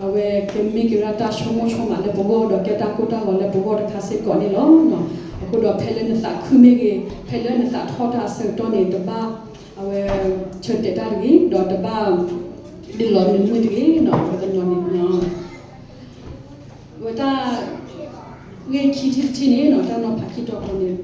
အဝဲကမ့ၢ်က့ၤဝဲဒၣ်တၢ်ဆိကမိၣ်ဆိကမးလၢပဂီၢ်ဒီး ကဲတၢ်ကိၢ်တၢ်ဂီၤလၢပဂီၢ်တခါစ့ၢ်ကီးန့ၣ်လီၤ. အဃိဒီးဖဲလၢနသးခုမ့ၢ်ဂ့ၤ ဖဲလၢနသးထီၣ်တၢ်အဆၢကတီၢ်န့ၣ် တဘၣ် အဝဲ ဆၢတဲာ်တၢ်တဂ့ၤ ဒီးတဘၣ် ဒုးလီၤနုာ်မုၢ်တဂ့ၤနီၤ ပှၤတနီၤန့ၣ် ဝဲတၢ် ဂ့ၢ်ခံထံၣ်တထံၣ်န့ၣ်နီၤ တၢ်နီၤဖးခံတီၤတီၤန့ၣ်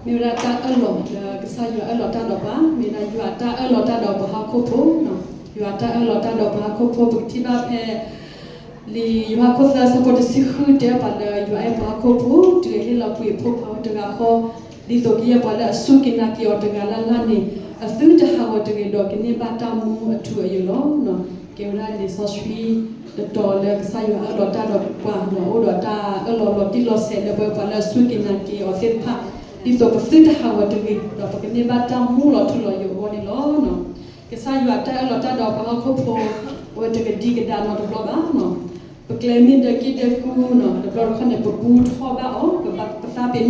မ့ၢ်ဝဲဒၣ်တၢ်အၢၣ်လီၤလၢကစၢ်ယွၤအၢၣ်လီၤတၢ်ဒီးပှၤ မ့ၢ်ဝဲဒၣ်ယွၤတၢ်အၢၣ်လီၤတၢ်ဒီးပှၤဟီၣ်ခိၣ်ဖိနီၤ ယွၤတၢ်အၢၣ်လီၤတၢ်ဒီးပှၤဟီၣ်ခိၣ်ဖိ ပကထံၣ်ဘၣ်ဖဲ လံာ်ယိၤဟၣ်ခိၣ်သၢဆၢဖိတဆံဃုတဲပှၤလၢ ယွၤအဲၣ်ပှၤဟီၣ်ခိၣ်ဖိ တုၤအဟ့ၣ်လီၤကွံာ်အဖိခွါတဂၤဃီ ဒ်သိးကယဲၢ်ပှၤလၢအစူၢ်က့ၤနာ်က့ၤအီၤတဂၤလၢ်လၢ်န့ၣ် အသုတဟးဂီၤတဂ့ၤဒီးကန့ၢ်ဘၣ်တၢ်မူအထူအယိာ်လီၤ. ကဲဝဲဒၣ်လံာ်စီဆှံ တတီၤလၢကစၢ်ယွၤအၢၣ်လီၤတၢ်ဒီးပှၤ ဒီးအိၣ်ဒီးတၢ်အၢၣ်လီၤလီၤတံၢ်လီၤဆဲးလၢပဝဲပှၤလၢအစူၢ်က့ၤနာ်က့ၤအီၤသ့ၣ်တဖၣ် ဒ်သိးပသုတဟးဂီၤတဂ့ၤ ဒီးပကန့ၢ်ဘၣ်တၢ်မူလီၤထူလီၤယိာ်အဂီၢ်န့ၣ်လီၤ. ကစၢ်ယွၤတၢ်အၢၣ်လီၤတၢ်ဒီးပှၤဟီၣ်ခိၣ်ဖိ အဝဲတကဒံကဒါနီတဘျီဘၣ်. ပကျဲမ့ၢ်ဒၢးက့ၢ်ဒၢးကူနီၤ တဘျီတခီၣ်န့ၣ် ပဘူးထီၣ်ဘၣ်အီၤ ပသးပ့ၤနီၣ်အီၤ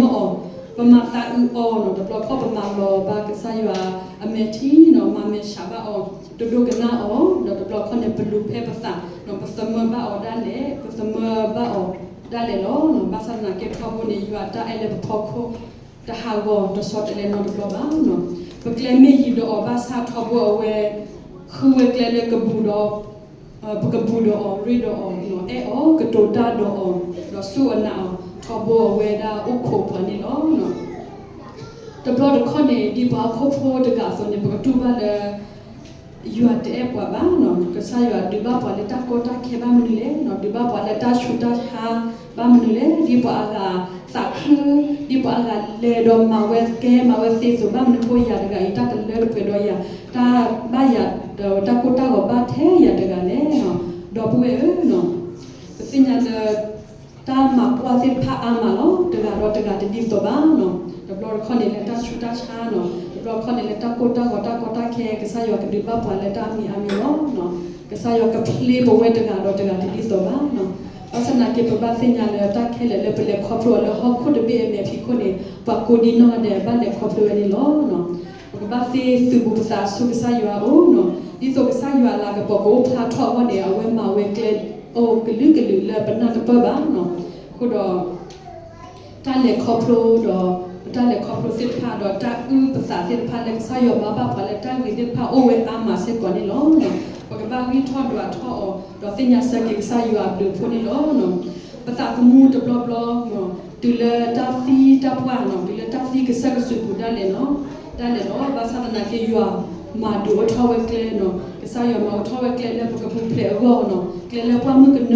ပမၤသးအုးအီၤနီၤ တဘျီတခီၣ်ပမၤလီၤဘၣ်ကစၢ်ယွၤအမဲာ်ထံနီၤ မၤမဲာ်ဆှးဘၣ်အီၤ တဒိကနၣ်အီၤ ဒီးတဘျီတခီၣ်န့ၣ် ပလူၤဖဲပသးနီၤ ပသမၢဘၣ်အီၤဒၣ်လဲာ် ပသမၢဘၣ်အီၤဒၣ်လဲာ်လီၤ. ဘၣ်ဆၣ်သနာ်က့ထီဘိန့ၣ် ယွၤတၢ်အဲၣ်လၢပဖီခိၣ် တဟးဂီၤတဆီတလဲနီတဘျီဘၣ်. ပကျဲမ့ၢ်ယံၤဒီးအီၤဘၣ်ဆၣ်ထီဘိအဝဲ ဃုဝဲကျဲလၢကဘူးဒီး ပကဘူးဒီးအီၤ ရ့ဒီးအီၤ အဲၣ်အီၤ ကတိၤတၢ်ဒီးအီၤ ဒီးစူၢ်အီၤနာ်အီၤ ထီဘိအဝဲဒၣ်အိၣ်ခိးပှၤန့ၣ်လီၤ. တဘျီတခီၣ်န့ၣ် ဒ်ပှၤဟီၣ်ခိၣ်ဖိတဂၤအသိးန့ၣ် ပကတူၢ်ဘၣ်လၢ ယွၤတအဲၣ်ပှၤဘၣ်နီၤ ကစၢ်ယွၤဒုးဘၣ်ပှၤလၢတၢ်ကီတၢ်ခဲဘၣ်မနုၤလဲၣ်နီၤ ဒုးဘၣ်ပှၤလၢတၢ်ဆူးတၢ်ဆါဘၣ်မနုၤလဲၣ် ဒ်ပှၤအဂၤသးခု ဒ်ပှၤအဂၤလဲၤဒီးမၤဝဲကဲမၤဝဲသ့အသိး ဘၣ်မနုၤဃိယၤတဂၤအံၤ တၢ်တလၢတပှဲၤဒီးယၤ တၢ်ဘၣ်ယၤဒီးတၢ်ကိၢ်တၢ်ဂီၤဘၣ်ထဲယၤတဂၤလဲၣ်နီၤ ဒီပုၢ်ဝဲၢ်ဧၢနီၤ ပသ့ၣ်ညါလၢ တၢ်မၤကွၢ်သ့ၣ်တဖၣ်အါမးလီၤ. တဂၤဒီးတဂၤတဒ်သိးဘၣ်နီၤ တဘျီတခီၣ်န့ၣ်လၢတၢ်ဆူးတၢ်ဆါနီၤ တဘျီတခီၣ်န့ၣ်လၢတၢ်ကိၢ်တၢ်ဂီၤတၢ်ကီတၢ်ခဲ ကစၢ်ယွၤကဒုးဘၣ်ပှၤလၢတၢ်အါမံၤအါမံၤလီၤ. ကစၢ်ယွၤကဖျ့ပဝဲတဂၤဒီးတဂၤတဒ်သိးဘၣ်နီၤ ဘၣ်ဆၣ်သနာ်က့ ပဘၣ်သ့ၣ်ညါလၢတၢ်ခဲလၢာ်လၢပလဲၤခီဖျိအီၤလၢဟီၣ်ခိၣ်တဘ့ၣ်အမဲာ်ဖံးခိၣ်န့ၣ် ပှၤကိးဒံနီၢ်ဂၤဒဲးဘၣ်လဲၤခီဖျိဝဲန့ၣ်လီၤ. ပကဘၣ်သ့သုးဘူးပသးဆူကစၢ်ယွၤအအိၣ်နီၤ ဒ်သိးကစၢ်ယွၤအလၤကပီၤကအိၣ်ဖျါထီၣ်အဂီၢ်န့ၣ် အဝဲမၤဝဲကျဲအိၣ်ကလုာ်ကလုာ်လၢပနၢ်တပၢၢ်ဘၣ်နီၤ အဃိဒီး တၢ်လဲၤခီဖျိဒီး ပတၢ်လဲၤခီဖျိသ့ၣ်တဖၣ်ဒီးတၢ်အုၣ်ပသးသ့ၣ်တဖၣ်လၢကစၢ်ယွၤဘၣ်ဘၣ်ပှၤလၢတၢ်ဂ့ၤသ့ၣ်တဖၣ်အိၣ်ဝဲအါမးစ့ၢ်ကီးန့ၣ်လီၤ. ပကဘၣ်ဂံၢ်ထီၣ်ဒွးထီၣ်အီၤ ဒီးသ့ၣ်ညါဆၢက့ၤကစၢ်ယွၤအဘျုးအဖှိၣ်န့ၣ်လီၤ. ပသးသမူတဘျီဘျီ တုၤလၢတၢ်သံတၢ်ပှၢ်နီၤ တုၤလၢတၢ်သံကစၢ်ကစူးပူၤဒၣ်လဲာ်နီၤ ဒၣ်လဲာ်လီၤ. ဘၣ်ဆၣ်သနာ်က့ယွၤမၤဒုးအိၣ်ထီၣ်ဝဲကျဲနီၤ ကစၢ်ယွၤမၤအိၣ်ထီၣ်ဝဲကျဲလၢပကပူၤဖျဲးအဂီၢ်နီၤ ကျဲလၢပှၢ်မုၢ်ကနၢ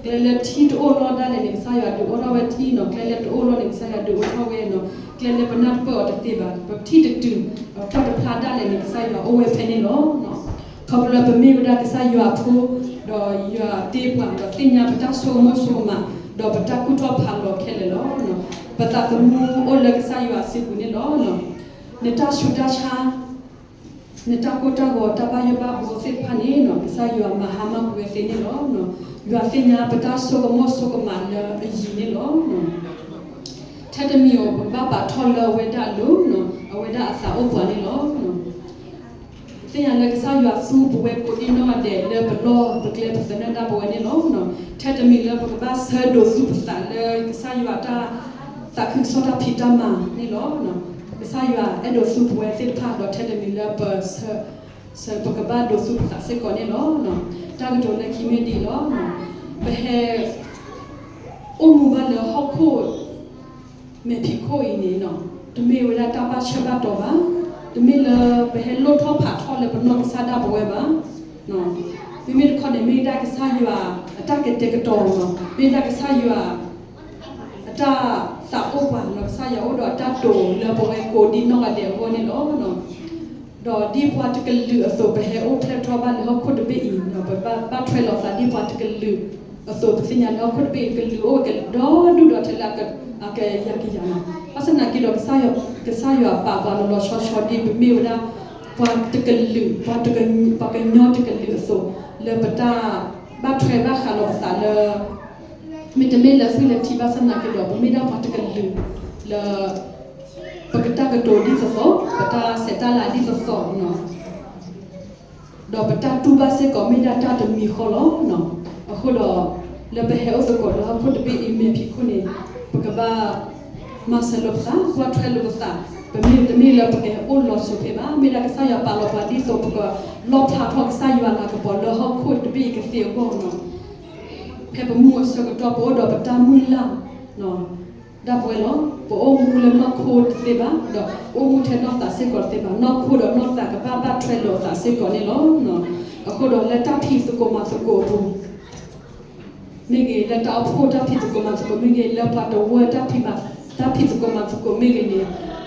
ကျဲလၢထံတအိၣ်လီၤဒၣ်လဲာ်န့ၣ် ကစၢ်ယွၤဒုးအိၣ်ထီၣ်ဝဲထံနီၤ ကျဲလၢတအိၣ်လီၤန့ၣ် ကစၢ်ယွၤဒုးအိၣ်ထီၣ်ဝဲနီၤ ကျဲလၢပနၢ်တပၢၢ်အီၤတသ့ဘၣ် ပထံၣ်တတုၤ ပကွၢ်တဖျါဒၣ်လဲာ်န့ၣ် ကစၢ်ယွၤအိၣ်ဝဲဖဲန့ၣ်လီၤ. ခီဖျိလၢပမ့ၢ်ဝဲဒၣ်ကစၢ်ယွၤအဖိ ဒီးယွၤတ့ပှၤ ဒီးသ့ၣ်ညါပတၢ်ဆိကမိၣ်ဆိကမး ဒီးပတၢ်ကူၣ်ထီၣ်ဖးလီၤခဲလၢာ်လီၤ. ပသးသမူအိၣ်လၢကစၢ်ယွၤအစုပူၤန့ၣ်လီၤ. နတၢ်ဆူးတၢ်ဆါ နတၢ်ကိၢ်တၢ်ဂီၤတၢ်ဘၣ်ယိၣ်ဘၣ်ဘှီသ့ၣ်တဖၣ်န့ၣ်နီၤ ကစၢ်ယွၤမၤဟါမၢ်ကွံာ်ဝဲသ့န့ၣ်လီၤ. ယွၤသ့ၣ်ညါပတၢ်ဆိကမိၣ်ဆိကမးလၢအယံၤန့ၣ်လီၤ. ထဲတမံၤဧိၤ ပကဘၣ်ပာ်ထီၣ်လၢအဝဲဒၣ်အလိၤနီၤ အဝဲဒၣ်အသးအိၣ်ပှၤန့ၣ်လီၤ. သ့ၣ်ညါလၢကစၢ်ယွၤသူပဝဲကိးဒံနီၢ်ဂၤဒဲး လၢပလီၢ်ပကျဲပသနၢၣ်ဒၣ်ပဝဲန့ၣ်လီၤ. ထဲတမံၤလၢပကဘၣ်ဆၢဒိးသူပသးလၢကစၢ်ယွၤတၢ်သးခုကစီၣ်တၢ်ဖံးတၢ်မၤန့ၣ်လီၤ. ကစၢ်ယွၤအဲၣ်ဒိးသူပဝဲသ့ၣ်တဖၣ်ဒီး ထဲတမံၤလၢပဆၢ ဆၢပကဘၣ်ဒိးသူပသးစ့ၢ်ကီးန့ၣ်လီၤ. တၢ်ကတိၤလၢခံမ့ၢ်ဒ်အံၤလီၤ. ပဟဲ အိၣ်မူဘၣ်လၢဟီၣ်ခိၣ် မဲာ်ဖံးခိၣ်အံၤန့ၣ်နီၤ တမ့ၢ်ဝဲဒၣ်တၢ်ဘၣ်ဆၢဘၣ်တီၤဘၣ်. တမ့ၢ်လၢပဟဲလိၣ်ထီၣ်ဖးထီၣ်လၢပနီၢ်ကစၢ်ဒၣ်ပဝဲဘၣ်. မ့မ့ၢ်တခီန့ၣ် မ့ၢ်ဒၣ်ကစၢ်ယွၤအတၢ်ကတဲာ်ကတီၤနီၤ မ့ၢ်ဒၣ်ကစၢ်ယွၤ အတၢ်သးအိၣ်ပှၤနီၤ ကစၢ်ယွၤအိၣ်ဒီးအတၢ်တိာ်လၢပဝဲကိးဒံနီၢ်ဂၤဒဲးအဂီၢ်န့ၣ်လီၤ. ဒီးဒ်ပှၤတကလုာ်အသိး ပဟဲအိၣ်ဖျဲၣ်ထီၣ်ဘၣ်လၢဟီၣ်ခိၣ်တဘ့ၣ်အံၤ ပဘၣ်ဘၣ်ထွဲလိာ်သးဒ်ပှၤတကလုာ်အသိး ပသ့ၣ်ညါလၢဟီၣ်ခိၣ်တဘ့ၣ်အံၤ ကလုာ်အိၣ်ဝဲကဒီဒူၣ်ဒီးထဲလၢ အကယၤကယၤနီၤ ဘၣ်ဆၣ်သနာ်က့ဒီး ကစၢ်ယွၤပာ်ပှၤလီၤလီၤဆီဆီဒ်ပမ့ၢ်ဝဲဒၣ် ပှၤတကလုာ် ပှၤကညီတကလုာ်အသိး လၢပတၢ်ဘၣ်ထွဲဘၣ်ဃးလိာ်ပသးလၢ မ့တမ့ၢ်လၢသွံၣ်လၢထံဘၣ်ဆၣ်သနာ်က့ဒီး ပမ့ၢ်ဒၣ်ပှၤတကလုာ်လၢ ပကတၢ်ကတိၤဒ်သိးသိး ပတၢ်ဆဲးတၢ်လၤဒ်သိးသိးနီၤ ဒီးပတၢ်တူၢ်ဘၣ်စ့ၢ်ကီးမ့ၢ်ဒၣ်တၢ်တမံၤဃီလီၤ. အဃိဒီး လၢပဟဲအိၣ်သကိးလၢဟီၣ်ခိၣ်တဘ့ၣ်အံၤမဲာ်ဖံးခိၣ်န့ၣ် ပကဘၣ် မၤစၢၤလိာ်ပသး ကွၢ်ထွဲလိာ်ပသး ပမ့ၢ်တမ့ၢ်လၢပကအိၣ်လီၤစိၤဖဲဘၣ် မ့ၢ်ဒၣ်ကစၢ်ယွၤပာ်လီၤပှၤဒ်သိးပကလီၣ်ဖျါထီၣ်ကစၢ်ယွၤအလၤကပီၤလၢဟီၣ်ခိၣ်တဘ့ၣ်အံၤကသ့အဂီၢ်နီၤ ဖဲပမူအဆၢကတီၢ် ပအိၣ်ဒီးပတၢ်မုၢ်လၢ် ဒၣ်ပဝဲလီၤ. ပအိၣ်မူလၢနီၢ်ခိတသ့ဘၣ် ဒီးအိၣ်မူထဲနီၢ်သးစ့ၢ်ကီးတသ့ဘၣ်. နီၢ်ခိဒီးနီၢ်သးကဘၣ်ဘၣ်ထွဲလိာ်အသးစ့ၢ်ကီးန့ၣ်လီၤ. အဃိဒီးလၢတၢ်ဖံးသကိးမၤသကိးအပူၤ မ့ၢ်ဂ့ၤ လၢတၢ်အိၣ်ဖှိၣ်တၢ်ဖံးသကိးမၤသကိး မ့ၢ်ဂ့ၤ လၢပှၤတဝၢတၢ်ဖံးမၤ တၢ်ဖံးသကိးမၤသကိးမ့ၢ်ဂ့ၤန့ၣ်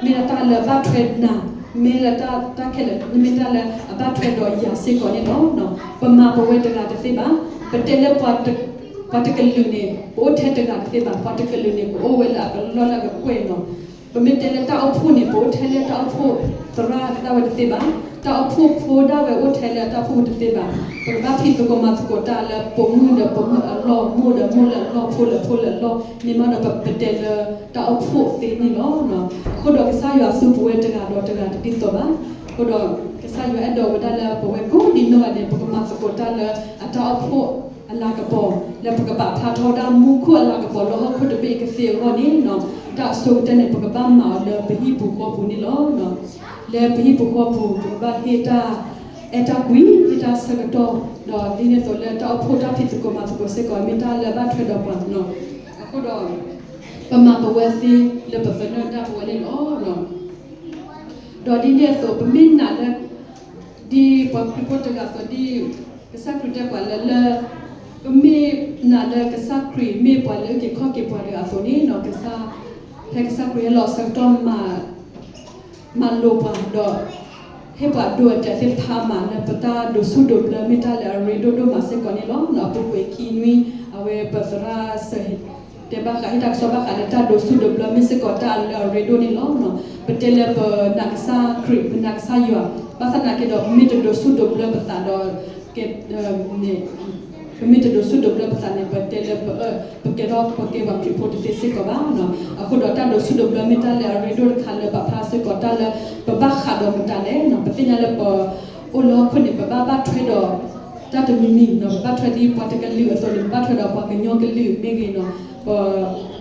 မ့ၢ်ဒၣ်တၢ်လၢအဘၣ်ထွဲနၤ မ့ၢ်လၢတၢ် တၢ်ခဲလၢာ် မ့ၢ်တၢ်လၢအဘၣ်ထွဲဒီးယၤစ့ၢ်ကီးန့ၣ်လီၤ. ပမၤပဝဲတဂၤတသ့ဘၣ် ပတဲလၢ ပှၤတကလုာ်န့ၣ် ပအိၣ်ထဲတဂၤတသ့ဘၣ်, ပှၤတကလုာ်န့ၣ် ပအိၣ်ဝဲလၢအကလီၢ်လၢအကကွဲၢ်နီၤ. ပမ့ၢ်တဲလၢတၢ်အိၣ်ဖှိၣ်န့ၣ် ပအိၣ်ထဲလၢတၢ်အိၣ်ဖှိၣ်သရၣ်ဒၣ်ဝဲတသ့ဘၣ်, တၢ်အိၣ်ဖှိၣ်ဖိဒၣ်ဝဲအိၣ်ထဲလၢတၢ်အိၣ်ဖှိၣ်ဖိတသ့ဘၣ်. ပကဘၣ်ဖံးသကိးမၤသကိးတၢ်လၢပိာ်မုၣ်ဒီးပိာ်မုၣ်အလီၢ်, မိၢ်ဒီးမိၢ်လၢအလီၢ်, ဖိဒီးဖိလၢအလီၢ်, မ့ၢ်မးဒီးပတဲလၢတၢ်အိၣ်ဖှိၣ်သ့န့ၣ်လီၤ. အဃိဒီးကစၢ်ယွၤသူပဝဲတဂၤဒီးတဂၤတဒ်သိးဘၣ်. အဃိဒီး ကစၢ်ယွၤအဲၣ်ဒိးဝဲဒၣ်လၢပဝဲကိးဒံနီၢ်ဂၤဒဲး ပကမၤသကိးတၢ်လၢအတၢ်အိၣ်ဖှိၣ်အလၤကပီၤ, လၢပကပာ်ဖျါထီၣ်ဝဲဒၣ်မူခိၣ်အလၤကပီၤလၢဟီၣ်ခိၣ်တဘ့ၣ်အံၤကသ့အဂီၢ်န့ၣ်, တၢ်အဆိကတၢၢ်န့ၣ် ပကဘၣ်မၤအီၤလၢပဟံၣ်ပူၤဃီပူၤန့ၣ်လီၤ. လၢပဟံၣ်ပူၤဃီပူၤ ပကဘၣ်ဟ့ၣ်တၢ်အဲၣ်တၢ်ကွံ, ဟ့ၣ်တၢ်ဆၢကတီၢ်, ဒီးဒ်န့ၣ်အသိးလၢတၢ်အိၣ်ဖှိၣ်တၢ်ဖံးသကိးမၤသကိးစ့ၢ်ကီး မ့ၢ်တၢ်လၢဘၣ်ထွဲဒီးပှၤနီၤ. အဃိဒီး ပမၤပဝဲသ့လၢပသနၢၣ်ဒၣ်ပဝဲန့ၣ်လီၤ. ဒီးဒ်န့ၣ်အသိး ပမ့ၢ်နာ်လၢ ဒ်ပှၤခရံာ်ဖိတဂၤအသိး ဒ်ကစၢ်ခရံာ်တဲပှၤလၢ လၢ ပမ့ၢ်နာ်လၢကစၢ်ခရံာ်မ့ၢ်ပှၤလၢအအုၣ်က့ၤခီၣ်က့ၤပှၤတဂၤအသိးန့ၣ်နီၤ, ကစၢ် ဖဲကစၢ်ခရံာ်ဟဲလီၤအဆၢကတီၢ် မၤလိာ်ပှၤဒီး ဟ့ၣ်ပှၤဒိအတဲာ်သ့ၣ်တဖၣ်မးလၢပတၢ်ဒိးဆူၣ်ဒိးဘျၢမ့ၢ်တၢ်လၢအရ့ဒိၣ်ဒိၣ်မးစ့ၢ်ကီးန့ၣ်လီၤ. အပူၤကွံာ်ခံနွံ အဝဲပသရၣ်စၢၤ တဲဘၣ်ဃး ဟ့ၣ်တၢ်ကစီၣ်ဘၣ်ဃးလၢတၢ်ဒိးဆူၣ်ဒိးဘျၢမ့ၢ်စ့ၢ်ကီးတၢ်လၢအရ့ဒိၣ်န့ၣ်လီၤ. ပတဲလၢပနာ်ကစၢ်ခရံာ် ပနာ်ကစၢ်ယွၤ ဘၣ်ဆၣ်သနာ်က့ဒီး ပမ့ၢ်တဒိးဆူၣ်ဒိးဘျၢပသးဒီး ပမ့ၢ်တဒိးဆူၣ်ဒိးဘျၢပသးန့ၣ် ပတဲလၢ ပကဲထီၣ်ပကဲပှၤခရံာ်ဖိတသ့စ့ၢ်ကီးဘၣ်. အဃိဒီးတၢ်ဒိးဆူၣ်ဒိးဘျၢမ့ၢ်တၢ်လၢအရ့ဒိၣ်တခါလၢပာ်ဖျါစ့ၢ်ကီးတၢ်လၢ ပဘၣ်ဃးဒီးမတၤလဲၣ်. ပသ့ၣ်ညါလၢပအိၣ်လၢဟီၣ်ခိၣ်န့ၣ် ပဘၣ်ဘၣ်ထွဲဒီး တၢ်တမံၤမံၤနီၤ, ပဘၣ်ထွဲဒ်ပှၤတကလုာ်အသိးန့ၣ် ပဘၣ်ထွဲဒီးပှၤကညီကလုာ်မ့ၢ်ဂ့ၤနီၤ, ပ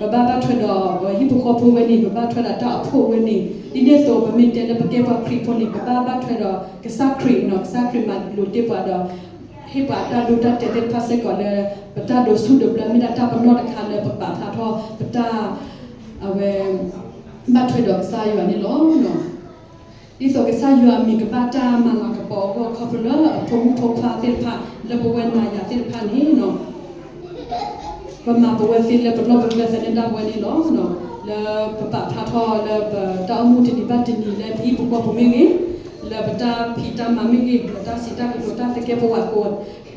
ဘၣ်ဘၣ်ထွဲဒီးပဟံၣ်ဖိဃီဖိဝဲန့ၣ်, ပဘၣ်ထွဲဒီးတၢ်အိၣ်ဖှိၣ်ဝဲန့ၣ်, ဒ်န့ၣ်အသိး ပမ့ၢ်တဲလၢပကဲပှၤခရံာ်ဖိန့ၣ် ပဘၣ်ဘၣ်ထွဲဒီးကစၢ်ခရံာ်နီၤ, ကစၢ်ခရံာ်မၤလိာ်တ့ၢ်ပှၤဒီး ဟ့ၣ်ပှၤတၢ်ဒိတၢ်တဲာ်သ့ၣ်တဖၣ်စ့ၢ်ကီးလၢ ပတၢ်ဒိးဆူၣ်ဒိးဘျၢမ့ၢ်ဒၣ်တၢ်ပနီၣ်တခါလၢပပာ်ဖျါထီၣ်ပတၢ် အဝဲ ဘၣ်ထွဲဒီးကစၢ်ယွၤန့ၣ်လီၤ. ဒ်သိးကစၢ်ယွၤအမံၤကဘၣ်တၢ်မၤလၤကပီၤအဂီၢ် ခီဖျိလၢအဖိမုၣ်ဖိခွါသ့ၣ်တဖၣ် လၢပဝဲနၤယၤသ့ၣ်တဖၣ်န့ၣ် ပမၤပဝဲသ့လၢပလီၢ်ပကျဲသနၢၣ်ဒၣ်ဝဲန့ၣ်လီၤ. လၢပပာ်ဖျါထီၣ်လၢပတၢ်အိၣ်မူတနံၤဘၣ်တနံၤလၢပဟံၣ်ဖိဃီဖိမ့ၢ်ဂ့ၤ, လၢပတၢ်ဖံးတၢ်မၤမ့ၢ်ဂ့ၤ, လၢတၢ်စံးတၢ်ကတိၤတၢ်သကဲးပဝးကိး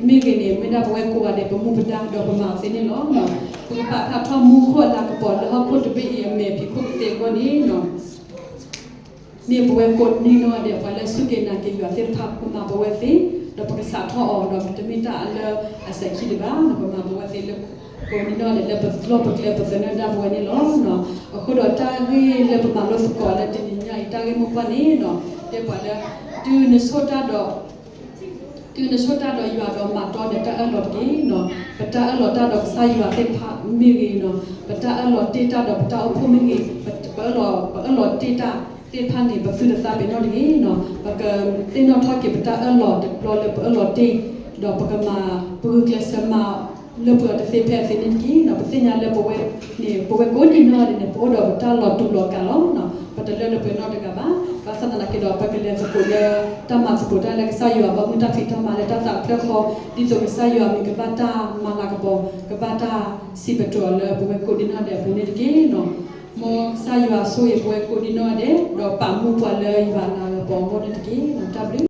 မ့ၢ်ဂ့ၤန့ၣ် မ့ၢ်ဒၣ်ပဝဲကိးဂၤဒဲး ပမူပဒါဒီးပမၤအီၤသ့န့ၣ်လီၤ. ပကပာ်ဖျါထီၣ်မူခိၣ်အလၤကပီၤလၢဟီၣ်ခိၣ်တဘ့ၣ်အံၤအမဲာ်ဖံးခိၣ်ကသ့အဂီၢ်န့ၣ် မ့ၢ်ပဝဲကိးဒံနီၢ်ဂၤဒဲး ပှၤလၢအစူၢ်က့ၤနာ်က့ၤယွၤသ့ၣ်တဖၣ် ပမၤပဝဲသ့, ဒီးပကစးထီၣ်အီၤ ဒီးပတမ့ၢ်တၢ်အလၢအစဲၤခံဒံးဘၣ်, ပမၤပဝဲသ့လၢ ကိးဒံနီၢ်ဂၤဒဲးလၢပလီၢ်ပကျဲပသနၢၣ်ဒၣ်ပဝဲန့ၣ်လီၤ. အဃိဒီးတၢ်ဂ့ၢ်လၢပမၤလိသကိးလၢတနံၤညါအံၤ တၢ်ဂ့ၢ်မိၢ်ပှၢ်န့ၣ် တဲပှၤလၢ တုၤနဆိၣ်တၢ်ဒီး တုၤနဆိၣ်တၢ်ဒီးယွၤဒီးမၤတီဒီးတၢ်အၢၣ်လီၤတက့ၢ်နီၤ, ပတၢ်အၢၣ်လီၤတၢ်ဒီးကစၢ်ယွၤသ့ၣ်တဖၣ်မ့ၢ်ဂ့ၤနီၤ, ပတၢ်အၢၣ်လီၤတ့ၢ်တၢ်ဒီးပတၢ်အိၣ်ဖှိၣ်မ့ၢ်ဂ့ၤ, ပအၢၣ်လီၤ ပအၢၣ်လီၤတ့ၢ်တၢ်သ့ၣ်တဖၣ်န့ၣ် ပသုတသးပ့ၤနီၣ်တဂ့ၤနီၤ, ပကသ့ၣ်နီၣ်ထီၣ်က့ၤပတၢ်အၢၣ်လီၤတဘျီလၢပအၢၣ်လီၤတ့ၢ်, ဒီးပကမၤပဂုာ်ကျဲးစၢးမၤ လၢပှဲၤအီၤတသ့ဖဲအသ့န့ၣ်တက့ၢ်နီၤ. ပသ့ၣ်ညါလၢပဝဲန့ၣ် ပဝဲကိးဒံနီၢ်ဂၤဒဲးန့ၣ် ပအိၣ်ဒီးပတၢ်လီၤတူာ်လီၤကာ်လီၤ. ပတလၢလၢပှဲၤနီတဂၤဘၣ်. ဘၣ်ဆၣ်သနာ်က့ဒီး ပကလဲၤသကိးလၢ တၢ်မၤသကိးတၢ်လၢကစၢ်ယွၤဘီမုၢ်တၢ်ဖံးတၢ်မၤလၢတၢ်သးဖျၢၣ်ဃီ, ဒ်သိးကစၢ်ယွၤအမံၤကဘၣ်တၢ်မၤလၤကပီၤ, ကဘၣ်တၢ်စံးပတြၢၤအီၤလၢပဝဲကိးဒံနီၢ်ဂၤဒဲးအပူၤန့ၣ်တက့ၢ်နီၤ. မ်ကစၢ်ယွၤဆိၣ်ဂ့ၤပဝဲကိးဒံနီၢ်ဂၤဒဲး ဒီးပာ်မူပှၤလၢယွၤအလၤကပီၤအဂီၢ်န့ၣ်တက့ၢ်နီၤ. တၢ်ဘျုး.